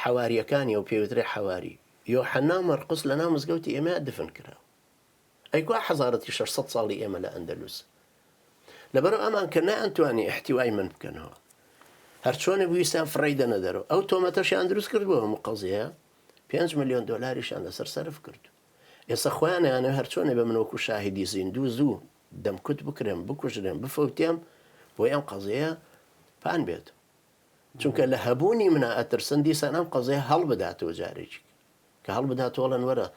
حەواریەکانی و پێوترێ حەواری یۆحەنا و مەرقس لەناو مزگەوتی ئێمە دفن کراوە. ئەی کوا حەزارەتی 600 ساڵی ئێمە لە ئەندەلوس؟ لەبەرئەوە ئەمان کە نەیانتوانی ئیحتیوای من بکەنەوە هەرچۆنێک ویستیان فڕێی دەنە دەرەوە ئەو تۆمەتەشیان دروست کرد بۆ هەموو قەزیەیە پێنج ملیۆن دۆلاریشیان لەسەر سەرف کرد ئێستا خۆیان ئەیانەوێ هەرچۆنێ بە من وەکو شاهیدی زیندوو زوو دەمکوت بکرێم بکوژرێم بفەوتێم بۆی ئەم قەزیەیە پان بێت چونکە لە هەبوونی منا ئەترسن دیسان ئەم قەزیە هەڵبداتەوە جارێکی کە هەڵبداتەوە ئەڵێن وەرە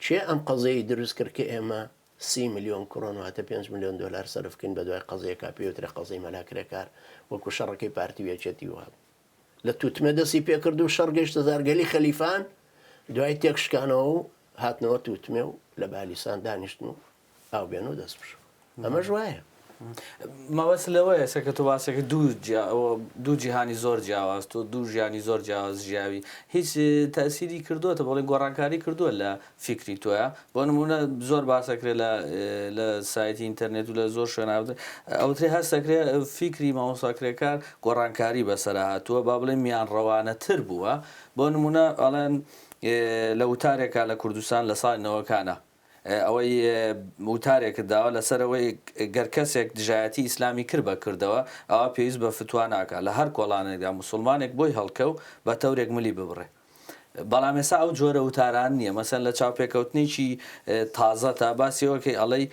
کێ ئەم قەزیەی دروست کرد کە ئێمە سی ملیۆن کرۆن واتە پێنج ملیۆن دۆلار سەرف بکەین بەدوای قەزیەکە پێی وترێ قەزیەی مەلا کرێکار وەکو شەڕەکەی پارتی و یەکێتی وابوو لە توتمێ دەستی پێکرد و شەڕ گەیشتە زارگەلی خەلیفان دوای تێکشکانەوە و هاتنەوە توتمێ و لە بالیسان دانیشتن و ئاو بێن و دەست بشۆن ئەمەش وایە. مەبەست لەوەیە ئێستا کە تۆ باسەکە دوو دوو جیهانی زۆر جیاواز تۆ دوو ژیانی زۆر جیاواز ژیاوی هیچ تەسیری کردووەتە بەڵێ گۆڕانکاری کردووە لە فیکری تۆیا بۆ نموونە زۆر باسەکرێ لە لە سایتی ئینتەرنێت و لە زۆر شوێن ئەوترێ هەستەکرێ فیکری مامۆستا کرێکار گۆڕانکاری بەسەرا هاتووە با بڵێ میانڕەوانەتر بووە بۆ نموونە ئەڵێن لە وتارێکا لە کوردستان لە ساڵی نەوەکانە ئەوەی وتارێکت داوە لەسەر ئەوەی گەر کەسێک دژایەتی ئیسلامی کرد بە کردەوە ئەوا پێویست بە فتوا ناکا لە هەر کۆڵانێکدا موسوڵمانێک بۆی هەڵکەو بە تەورێک ملی ببڕێ بەڵام ئێستا ئەو جۆرە وتاران نییە مەسەن لە چاوپێکەوتنێکی تازەتا باسی ئەوە کەی ئەڵێی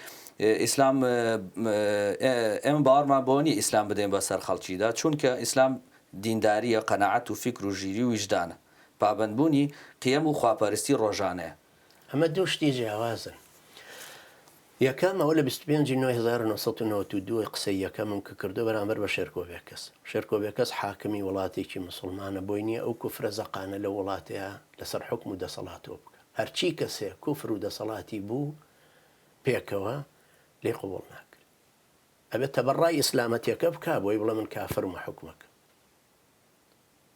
ئیسلام ئێمە باوەڕمان بەوە نییە ئیسلام بدەین بەسەر خەڵکیدا چونکە ئیسلام دیندارییە قەناعەت و فیکر و ژیری و ویژدانە پابەندبوونی قیەم و خواپەرستی ڕۆژانەیە. ئەمە دوو شتی جیاوازن. یەکەم، ئەوە لە 25 ی نۆی 1992 قسەی یەکەمم کە کردووە بەرامبەر بە شێرکۆ بێکەس. شێرکۆ بێکەس حاکمی وڵاتێکی موسڵمانە بۆی نییە ئەو کوفرە زەقانە لەو وڵاتەیا لەسەر حوکم و دەسەڵاتەوە بکا. هەرچی کەسێ کوفر و دەسەڵاتی بوو پێکەوە لێی قبوڵ ناکرێ. ئەبێ تەبەڕای ئیسلامەتیەکە بکا بۆی بڵێ من کافرم و حوکمەکەم.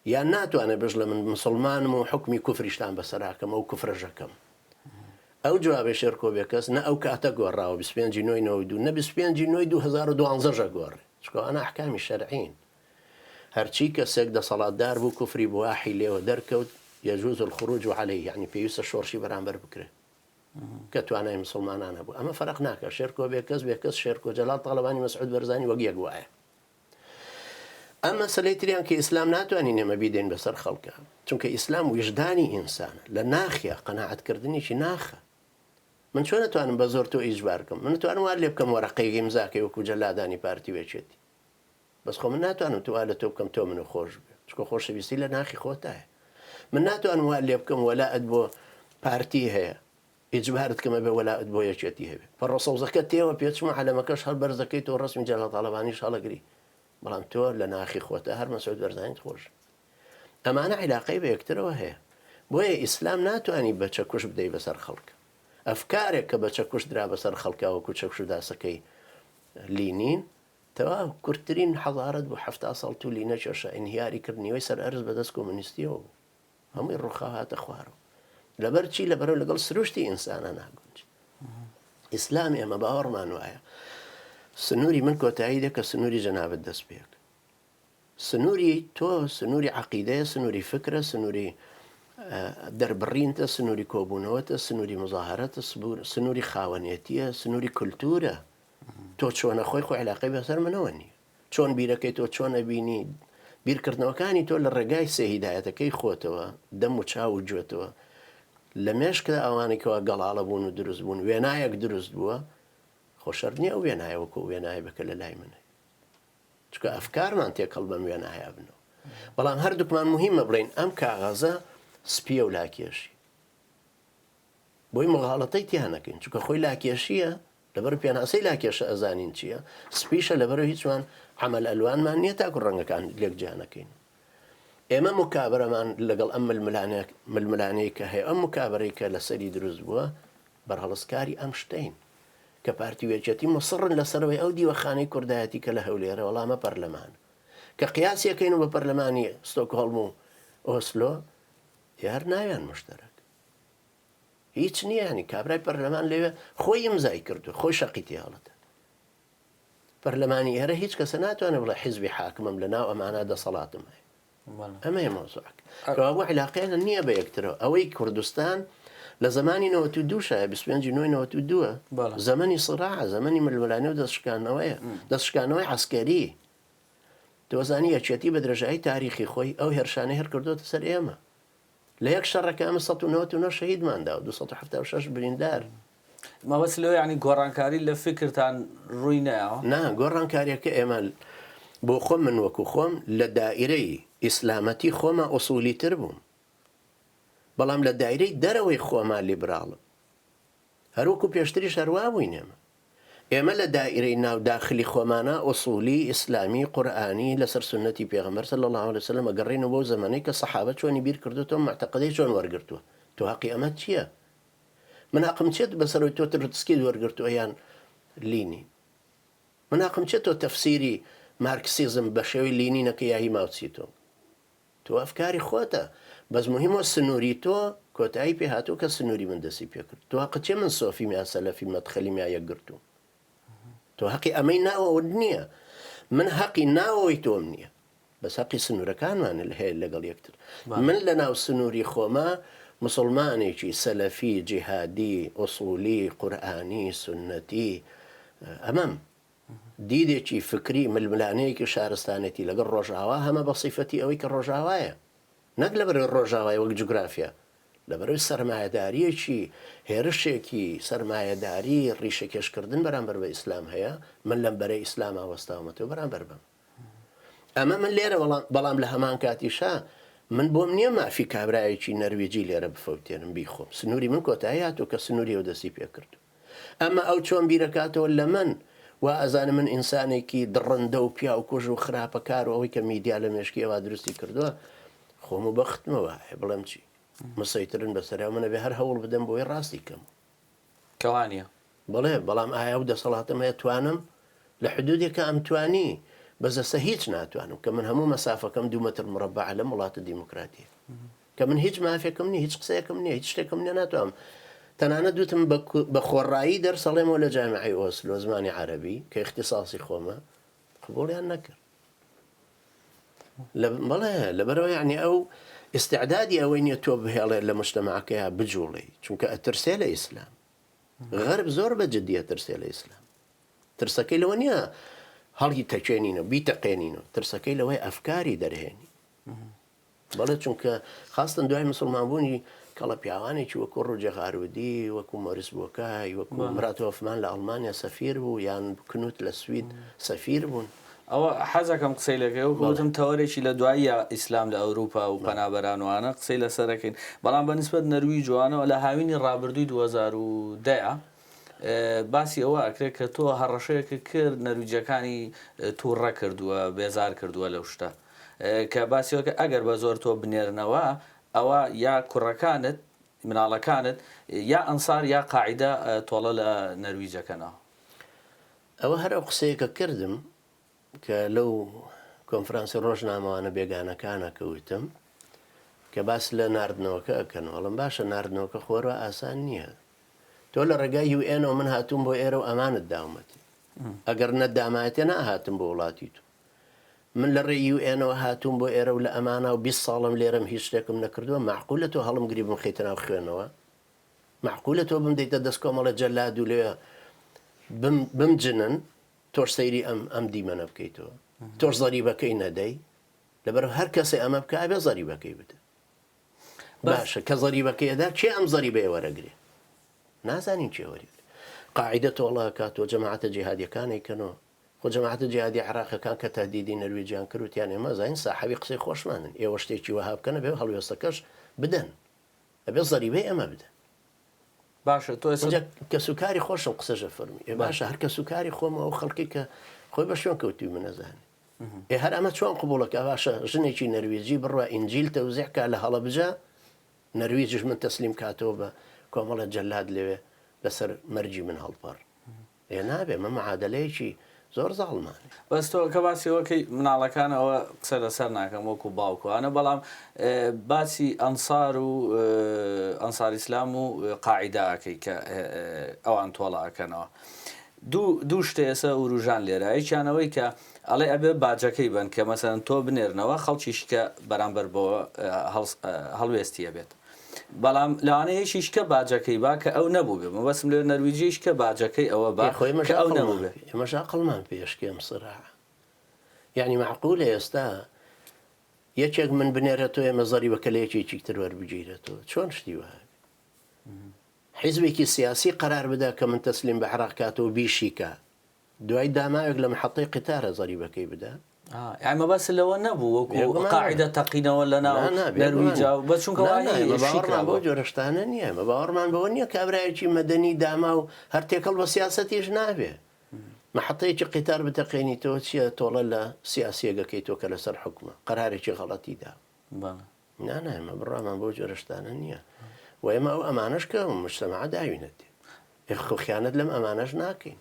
یان ناتوانێ بشڵێ من مسوڵمانم و حوکمی کوفریشتان بەسەراکەم ئەو کوفرەشەکەم. ئەو جوابەی شێرکۆ بێکەس نە ئەو کاتە گۆڕاوە 25 ی نۆی 92 نە 25 ی نۆی 2012 ش ئەگۆڕێ چونکە ئەوانە ئەحکامی شەرعین. هەرچی کەسێک دەسەڵاتدار بوو کوفری بواحی لێوە دەرکەوت یجوز الخروج علیه یانی پێویستە شۆڕشی بەرامبەر بکرێ کە توانای مسوڵمانان هەبوو. ئەمە فەرق ناکا شێرکۆ بێکەس بێکەس شێرکۆ جەلال تاڵەبانی مەسعود بەرزانی وەک یەک وایە. ئەم مەسەلەی تریان کە ئیسلام ناتوانین ئێمە بیدەین بەسەر خەڵکا چونکە ئیسلام ویژدانی ئینسانە لە ناخیا قەناعەت کردنێکی ناخە من چۆن ئەتوانم بە زۆر تۆ ئیجبار کەم من ئەتوانم وا لێ بکەم وەرەقەیەک ئیمزاکەی وەکو جەلادانی پارتی و یەکێتی بەس خۆ من ناتوانم تو وا لە تۆ بکەم تۆ منو خۆش بوێ چونکە خۆشەویستی لە ناخی خۆتایە من ناتوانم وا لێ بکەم وەلائت بۆ پارتی هەیە ئیجبارت کەم ئەبێ وەلائت بۆ یەکێتی هەبێ پەڕۆ سەوزەکە تێوە پێچم و عەلەمەکەش هەر بەرز دەکەیتەوە ڕەسمی جەلال تاڵەبانیش هەڵەگری بەڵام تۆ لە ناخی خۆتا هەر مەسعود بەرزانیت خۆش ئەمانە عیلاقەی بە یەکترەوە هەیە بۆیە ئیسلام ناتوانی بە چەکوش بدەی بەسەر خەڵک ئەفکارێک کە بە چەکوش درا بەسەر خەڵکا وەکو چەکوش داسەکەی لینین تەواو کورتترین حەزارەت بوو حەفتا ساڵ تولی نەکێشا ئینهیاری کرد نیوەی سەر ئەرز بەدەست کۆمۆنیستیەوە بوو هەمووی ڕووخا هاتە خوارەوە لەبەر چی لەبەرەوە لەگەڵ سروشتی ئینسانە ناگونج ئیسلام ئێمە باوەڕمان وایە سنووری من کۆتایی دێ کە سنووری جەنابت دەست پێک سنووری تۆ سنووری عقیدەیە سنووری فکرە سنووری. دەربڕینتە، سنووری کۆبوونەوەتە، سنووری مزاهەرەتە، سنووری خاوەنێتییە، سنووری کولتوورە. تۆ چۆنە خۆی خۆی علاقەی بەسەر منەوە نییە. چۆن بیرەکەی تۆ چۆن ئەبینی، بیرکردنەوەکانی تۆ لە ڕێگای سێ هیدایەتەکەی خۆتەوە، دەم و چاو و گوێتەوە، لە مێشکدا ئەوانەی کەوا گەڵاڵە بوون و دروست بوون، وێنایەک دروست بووە، خۆ شەرت نییە ئەو وێنایە وەکو ئەو وێنایە بێ کە لە لای من هەیە. چونکە ئەفکارمان تێکەڵ بەم وێنایە بنەوە. بەڵام هەردووکمان موهیمە بڵێین ئەم کاغەزە سپییە و لاکێشی. بۆی مغاڵەتەی تیا نەکەین چونکە خۆی لاکێشییە، لەبەر پێناسەی لاکێشە ئەزانین چییە، سپیشە لەبەرەوە هیچمان عەمەل ئەلوانمان نییە تاکو ڕەنگەکان لێک جیا نەکەین. ئێمە مکابرەمان لەگەڵ ئەم ململانێ ململانێی کە هەیە ئەم مکابرەی کە لەسەری دروست بووە بەرهەڵستکاری ئەم شتەین کە پارتی و یەکێتی مصڕن لەسەرەوەی ئەو دیوەخانەی کوردایەتی کە لە هەولێرە وەڵا ئەمە پەرلەمانە کە قیاسی ئەکەین و بە پەرلەمانی ستۆکهۆڵم و ئۆسلۆ دیار ناویان مشتەرەک هیچ نییە ینی کابرای پەرلەمان لەوێ خۆی ئیمزای کردو خۆی شەقی تێهەڵەتە پەرلەمانی ئێرە هیچ کەسە ناتوانێت بڵێ حیزبی حاکمم لە ناو ئەمانە دەسەڵاتم هەیە ئەمەیە مەوزوعەکە. کەوابوو عیلاقەیان نییە بە یەکترەوە. ئەوەی کوردستان لە زەمانی 92 شایە 25 نۆی 92 زەمەنی سڕاعە، زەمەنی ململانێ و دەستشکاندنەوەیە، دەستشکاندنەوەی عەسکەری. تۆزانی یەکێتی بە درێژایی تاریخی خۆی ئەو هێرشانەی هەر کردۆتە سەر ئێمە. لە یەک شەڕەکە ئەمە 199 شەهیدمان دا و 276 بریندار. مەبەست لەوە یانی گۆڕانکاری لە فیکرتان ڕووی نەیاوە؟ نا، گۆڕانکاریەکە ئێمە بۆ خۆم من وەکو خۆم لە دائیرەی ئیسلامەتی خۆما ئوسولی تر بووم بەڵام لە دایرەی دەرەوەی خۆما لیبراڵم هەر وەکو پێشتریش هەر وا بووین ئێمە ئێمە لە دائیرەی ناو داخلی خۆمانا ئوسولی ئیسلامی قورئانی لەسەر سوننەتی پێغەمبەر صلی اللە علیە وسلم ئەگەڕێینەوە بۆ زەمەنەی کە سەحابە چۆنی بیر کردۆتەوە موعتەقەدەی چۆن وەرگرتووە تۆ هەقی ئەمەت چییە؟ من هەقم چیە بەسەرەوەی تۆ ترۆتسکیت وەرگرتووە یان لینین؟ من هەقم چیە تۆ تەفسیری مارکسیزم بە شێوەی لینین ئەکەی یا هی ماوتسیتۆنگ؟ تۆ ئەفکاری خۆتە بەس موهیمە سنووری تۆ کۆتایی پێ هاتووە کە سنووری من دەستی پێ کرد تۆ هەقت چیە من سۆفیم یا سەلەفیم مەدخەلیم یا یەکگرتووم؟ تۆ هەقی ئەمەی ناوەوەت نییە من هەقی ناوەوەی تۆم نییە بەس هەقی سنوورەکانمان هەیە لەگەڵ یەکتر. من لە ناو سنووری خۆما موسڵمانێکی سەلەفی، جیهادی، ئوسولی، قورئانی، سوننەتی ئەمەم. دیدێکی فکری، ململانێیەکی شارستانێتی لەگەڵ ڕۆژئاوا هەمە بە سیفەتی ئەوەی کە ڕۆژئاوایە. نەک لەبەرئەوەی ڕۆژئاوایە وەک جوگرافیا، لەبەرئەوەی سەرمایەدارییەکی، هێرشێکی سەرمایەداری ڕیشەکێشکردن بەرامبەر بە ئیسلام هەیە، من لەم بەرەی ئیسلاما وەستاومەتەوە بەرامبەر بەم. ئەمە من لێرە بەڵام بەڵام لە هەمان کاتیشا من بۆم نییە مافی کابرایەکی نەرویجی لێرە بفەوتێنم بیخۆم سنووری من کۆتایی هاتووە کە سنووری ئەو دەستی پێکردو ئەمە ئەو چۆن بیرەکاتەوە لە من وا ئەزانم من ئینسانێکی دڕندە و پیاوکوژ و خراپەکار و ئەوەی کە میدیا لە مێشکی ئەوا دروستی کردووە خۆم و بەختمە وایە بڵێم چی مسەیترن بەسەرا من ئەبێ هەر هەوڵ بدەم بۆی ڕاستی کەم. کە وانیە. بەڵێ، بەڵام ئایا ئەو دەسەڵاتەم هەیە توانم؟ لە حدودێکا ئەمتوانی، بەس ئێستا هیچ ناتوانم، کە من هەموو مەسافەکەم دوو مەتر مڕەبەعە لەم وڵاتە دیموکراتیە. کە من هیچ مافێکم نیە، هیچ قسەیەکم نیە، هیچ شتێکم نیە ناتوانم. تەنانەت وتم بە خۆڕایی دەرس ئەڵێمەوە لە جامیعەی ئۆسلۆ زمانی عەرەبی کە ئیختیساسی خۆمە، قبوڵیان نەکرد. بەڵێ لەبەرئەوە یەعنی ئەو ئیستعدادی ئەوەی نیە تۆ بهێڵێت لە موجتەمەعەکەیا بجوڵێی چونکە ئەترسێ لە ئیسلام غەرب زۆر بە جدی ئەترسێ لە ئیسلام ترسەکەی لەوە نییە هەڵی تەکێنین و بیتەقێنین و ترسەکەی لەوەی ئەفکاری دەرهێنی بەڵێ چونکە خاستن دوای مسوڵمان بوونی کەڵە پیاوانێکی وەکو ڕوجە غارودی وەکو مۆریس بۆکای وەکو مرات هۆفمان لە ئەڵمانیا سەفیر بوو یان کنوت لە سوید سەفیر بوون. ئەوە حەزەکەم قسەی لەکەی وەکو وتم تەوەرێکی لە دواییە ئیسلام لە ئەوروپا و پەنابەران و ئانە قسەی لەسەر ئەکەین بەڵام بە نسبەت نەرویج و ئانەوە لە هاوینی ڕابردووی 2010 باسی ئەوە ئەکرێت کە تۆ هەڕەشەیەکت کرد نەرویجەکانی تووڕە کردووە بێزار کردووە لەو شتە کە باسی ئەوە کرد ئەگەر بە زۆر تۆ بنێرنەوە ئەوە یا کوڕەکانت مناڵەکانت یا ئەنسار یا قاعیدە تۆڵە لە نەرویج ئەکەنەوە. ئەوە هەر ئەو قسەیە کە کردم کە لەو کۆنفرانسی ڕۆژنامەوانە بێگانەکانە کە وتم کە باس لە ناردنەوەکە ئەکەن وەڵم باشە ناردنەوەکە خۆروا ئاسان نییە تۆ لە ڕێگای یو ئێنەوە من هاتووم بۆ ئێرە و ئەمانت داومەتێ ئەگەر نەدامایەتێ نەئەهاتم بۆ وڵاتی تۆ. من لە ڕێی یو ئێنەوە هاتووم بۆ ئێرە و لە ئەمانا و 20 ساڵم لێرەم هیچ شتێکم نەکردووە، مەعقولە تۆ هەڵمگری بمخەیتە ناو خوێنەوە؟ مەعقولە تۆ بمدەیتە دەست کۆمەڵێ جەلاد و لەوێ بم بمجنن تۆش سەیری ئەم ئەم دیمەنە بکەیتەوە تۆش زەریبەکەی نەدەی لەبەر هەر کەسێ ئەمە بکە ئەبێ زەریبەکەی بدە باشە کە زەریبەکەی ئەدا کێ ئەم زەریبەیە وەرەگرێ نازانین کێ وەریگرێ قاعیدە تۆڵە ئەکاتەوە جەماعەتە جیهادیەکان ئەیکەنەوە خۆ جەماعەتە جیهادیە عێراقیەکان کە تەهدیدی نەرویجیان کرد وتیان ئێمە ئەزانین ساحەبی قسەی خۆشمانن ئێوە شتێکی وەها بکەن ئەبێ هەڵوێستەکەش بدەن ئەبێ زەریبەی ئێمە بدەن. باشە تۆ ئێستا. ئینجا کەسوکاری خۆشم قسەش ئەفەرمووی ئێ باشە هەر کەسوکاری خۆم و ئەو خەڵکەی کە خۆی بە شوێن کەوتووی من ئەزانێ ئێ هەر ئەمە چۆن قبوڵە کە باشە ژنێکی نەرویجی بڕوا ئینجیل تەوزیع کا لە هەڵەبجە نەرویجش من تەسلیم کاتەوە بە کۆمەڵێ جەلاد لەوێ لەسەر مەرگی من هەڵپەڕ ئێ نابێ ئەمە معادەلەیەکی زۆر زاڵمانەیە. بەس تۆ کە باسی ئەوە کەی مناڵەکان ئەوە قسە لەسەر ناکەم وەکو باوک و ئانە بەڵام باسی ئەنسار و ئەنسار ئیسلام و قاعیدە ئەکەی کە ئەوان تۆڵە ئەکەنەوە دوو دوو شتە ئێسە وروژان لێرە یەکیان ئەوەی کە ئەڵێ ئەبێ باجەکەی بەن کە مەسەلەن تۆ بنێرنەوە خەڵکیش کە بەرامبەر بەوە هەڵوێستی ئەبێت بەڵام لەوانەیە یەکیش کە باجەکەی با کە ئەو نەبووبێ مەبەستم لێ نەرویجیش کە باجەکەی ئەوە با خۆ ئێمەش کە ئەو ئەقڵمان نەبووبێ. پێ ئێمەش ئەقڵمان پێ ئەشکێ ئەم سراعە یانی مەعقولە ئێستا یەکێک من بنێرێتەوە ئێمە زەریبەکە لە یەکێکی تر وەربگیرێتەوە چۆن شتی وەها بێ حیزبێکی سیاسی قەرار بدا کە من تەسلیم بە عێراق کاتەوە بیشیکا دوای داماوێک لە محەتەی قیتارە زەریبەکەی بدا. یانی مەبەست لەوە نەبوو وەکو قاعیدە تەقینەوە لە ناو نەرویجا و بەس چونکە نا نا ئێمە باوەڕمان بەو جۆرە شتانە نییە ئێمە باوەڕمان بەوە نییە کابرایەکی مەدەنی داماو هەر تێکەڵ بە سیاسەتیش نابێ محەتەیەکی قیتار بتەقێنیتەوە چییە تۆڵە لە سیاسیەگەکەی تۆ کە لەسەر حوکمە قەرارێکی غەڵەتی دا. نا نا ئێمە بڕوامان بەو جۆرە شتانە نییە و ئێمە ئەو ئەمانەش کە مجتەمەعە داوینەتێ ئێ خۆ خیانەت لەم ئەمانەش ناکەین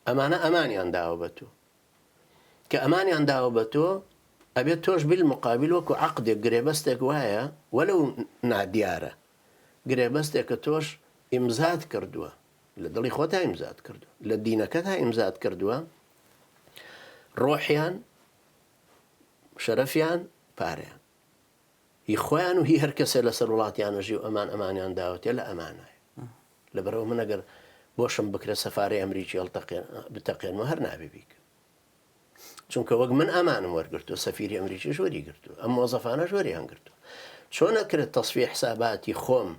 ئەمانە ئەمانیان داوە بە تۆ کە ئەمانیان داوە بە تۆ ئەبێت تۆش بالمقابل وەکو عەقدێک گرێبەستێک وایە وەلو نادیارە گرێبەستێکە تۆش ئیمزات کردووە لە دڵی خۆتا ئیمزات کردووە لە دینەکەتا ئیمزات کردووە ڕۆحیان شەرەفیان پارەیان هی خۆیان و هی هەر کەسێ لەسەر وڵاتیان ئەژی و ئەمان ئەمانیان داوەتێ لە ئەمانایە لەبەرئەوە من ئەگەر بۆشم بکرێ سەفارەی ئەمریکی هەڵتەقێن بتەقێنمەوە هەر نابێ بیکەم چونکە وەک من ئەمانم وەرگرتووە سەفیری ئەمریکیش وەری گرتووە ئەم مۆزەفانەش وەریان گرتووە چۆن ئەکرێت تەسفیە حساباتی خۆم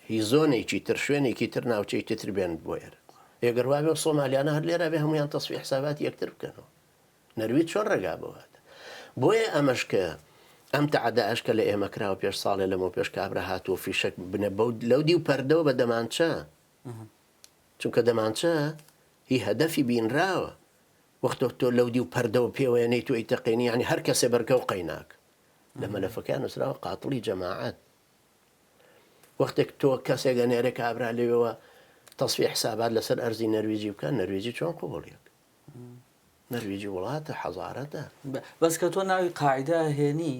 هی زۆنێکی تر شوێنێکی تر ناوچەیەکی تر بێنت بۆ ئێرە ئێگەر وابێ و سۆمالیانە هەر لێرە بێ هەمویان تەسفیە حساباتی یەکتر بکەنەوە نەرویج چۆن ڕێگا بەوە ئەدا؟ بۆیە ئەمەش کە ئەم تەعەدایەش کە لە ئێمە کراوە پێش ساڵێ لەمەو پێش کابرا هاتووە فیشەک بنە بەو لەو دیو پەردەوە بە دەمانچە چونکە دەمانچە هی هەدەفی بینراوە وەختۆ تۆ لەو دیو پەردەوە پێوەیە نەی تۆ ئیتەقێنی یعنی هەر کەسێ بەرکەو قەیناک لە مەلەفەکەیان نووسراوە قاتڵی جەماعەت وەختێک تۆ کەسێک ئەنێرێ کابرا لەوێوە تەسفیە حسابات لەسەر ئەرزی نەرویجی بکە نەرویجی چۆن قبوڵیەک نەرویجی وڵاتە حەزارەتە. بەس کە تۆ ناوی قاعیدە ئەهێنی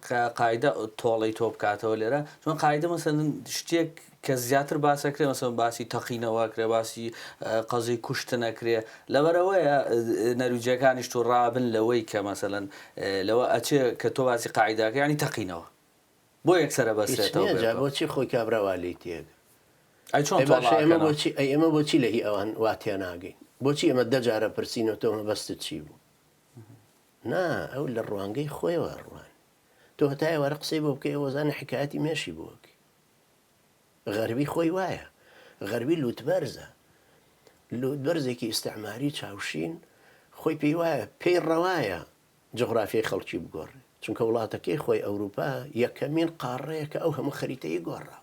کە قاعیدە تۆڵەی تۆ بکاتەوە لێرە چۆن قاعیدە مەسەلەن شتێک کە زیاتر باس ئەکرێ مەسەلەن باسی تەقینەوە ئەکرێ باسی قەزیەی کوشتن ئەکرێ لەبەرئەوەیە نەرویجیەکانیش توڕابن لەوەی کە مەسەلەن لەوە ئەچێ کە تۆ باسی قاعیدە ئەکەی یانی تەقینەوە بۆ یەکسەر هیچ ئەبەسترێتەوە نییە جا بەیەکەوە. بۆچی خۆی کابرا وا لێی تێگا ئەی چۆن ئەی تۆڵە باشە ئێمە ئەکەنەوە؟ بۆچی ئەی ئێمە بۆچی لە هی ئەوان وا تێناگەین بۆچی ئێمە دە جارە پرسینەوە تۆ مەبەستت چی بوو نا ئەو لە ڕوانگەی خۆیەوە ئەڕوانێ تۆ هەتا ئێوارە قسەی بۆ بکەی ئەو ئەزانێ حیکایەتی مێشی بۆ ئەکەی غەربی خۆی وایە غەربی لوتبەرزە لوتبەرزێکی ئیستعماری چاوشین خۆی پێی وایە پێی ڕەوایە جوغرافیای خەڵکی بگۆڕێ چونکە وڵاتەکەی خۆی ئەوروپا یەکەمین قاڕەیە کە ئەو هەموو خەریتەی گۆڕاوە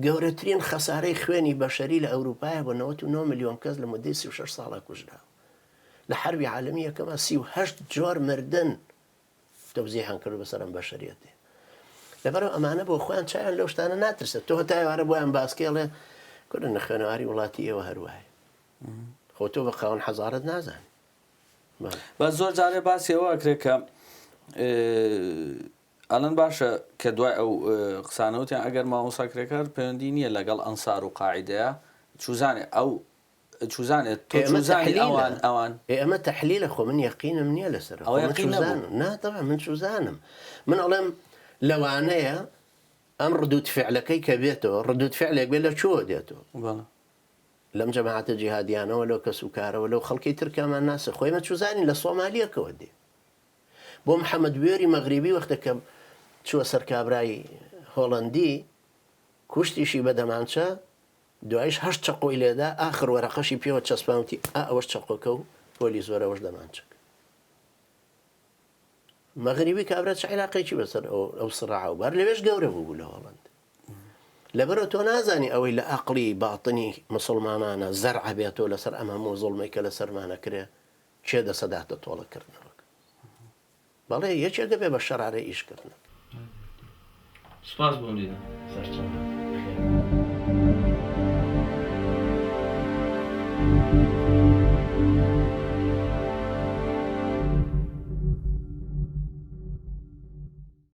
گەورەترین خەسارەی خوێنی بەشەری لە ئەوروپایە بۆ 99 ملیۆن کەس لە مودەی 36 ساڵا کوژراوە لە حەربی عالەمی یەکەما 38 جۆر مردن تەوزیحان کردو بەسەر ئەم بەشەریەتێ لەبەرئەوە ئەمانە بۆ خۆیان چاویان لەو شتانە ناترسێت تۆ هەتا ئێوارە بۆیان باسکەی ئەڵێ کورە نەخوێنەواری وڵاتی ئێوە هەروایە خۆ تۆ بە خاوەن حەزارەت نازانی بەس زۆر جارێ باسی ئەوە ئەکرێ کە ئەڵێن باشە کە دوای ئەو قسانە وتیان ئەگەر مامۆستا کرێکار پەیوەندی نییە لەگەڵ ئەنسار و قاعیدەیە چوزانێ ئەو. چوزانێت تۆ چوزانی ئەوان ئەوان ئێ ئەمە تەحلیلە خۆ من یەقینم نییە لەسەر ئەوە یەقین نەبوو نا تەبعەن من چوزانم من ئەڵێم لەوانەیە ئەم ردود فعلەکەی کە بێتەوە ردود فعلێک بێت لە کوێوە دێتەوە لەم جەماعەتە جیهادیانەوە لەو کەس و کارەوە لەو خەڵکی ترکامان ناسە خۆی مە چوزانین لە سۆمالیەکەوە دێ بۆ محەممەد بوێری مەغریبی وەختە کە چووە سەر کابرای هۆڵەندی کوشتیشی بە دەمانچە دوایش هەشت چەقۆی لێدا ئاخر وەرەقەشی پێوە چەسپان وتی ئا ئەوەش چەقۆکە و پۆلیس وەرە ئەوەش دەمانچەکە. مەغریبی کابرا چ عیلاقەیەکی بەسەر ئەو سڕاعە و بار لەوێش گەورە بوو لە هۆڵەند. لەبەرەوە تۆ نازانی ئەوەی لە ئەقڵی باتنی مسوڵمانانە زەرع بێتەوە لەسەر ئەم هەموو زوڵمەی کە لەسەرمانە کرێ کێ دەسەداتە تۆڵە کردنەوەکە. بەڵێ یەکێک ئەبێ بە شەرارەی ئیش کردن. سوپاس بۆ دیدار. سەرچاوە. خێر.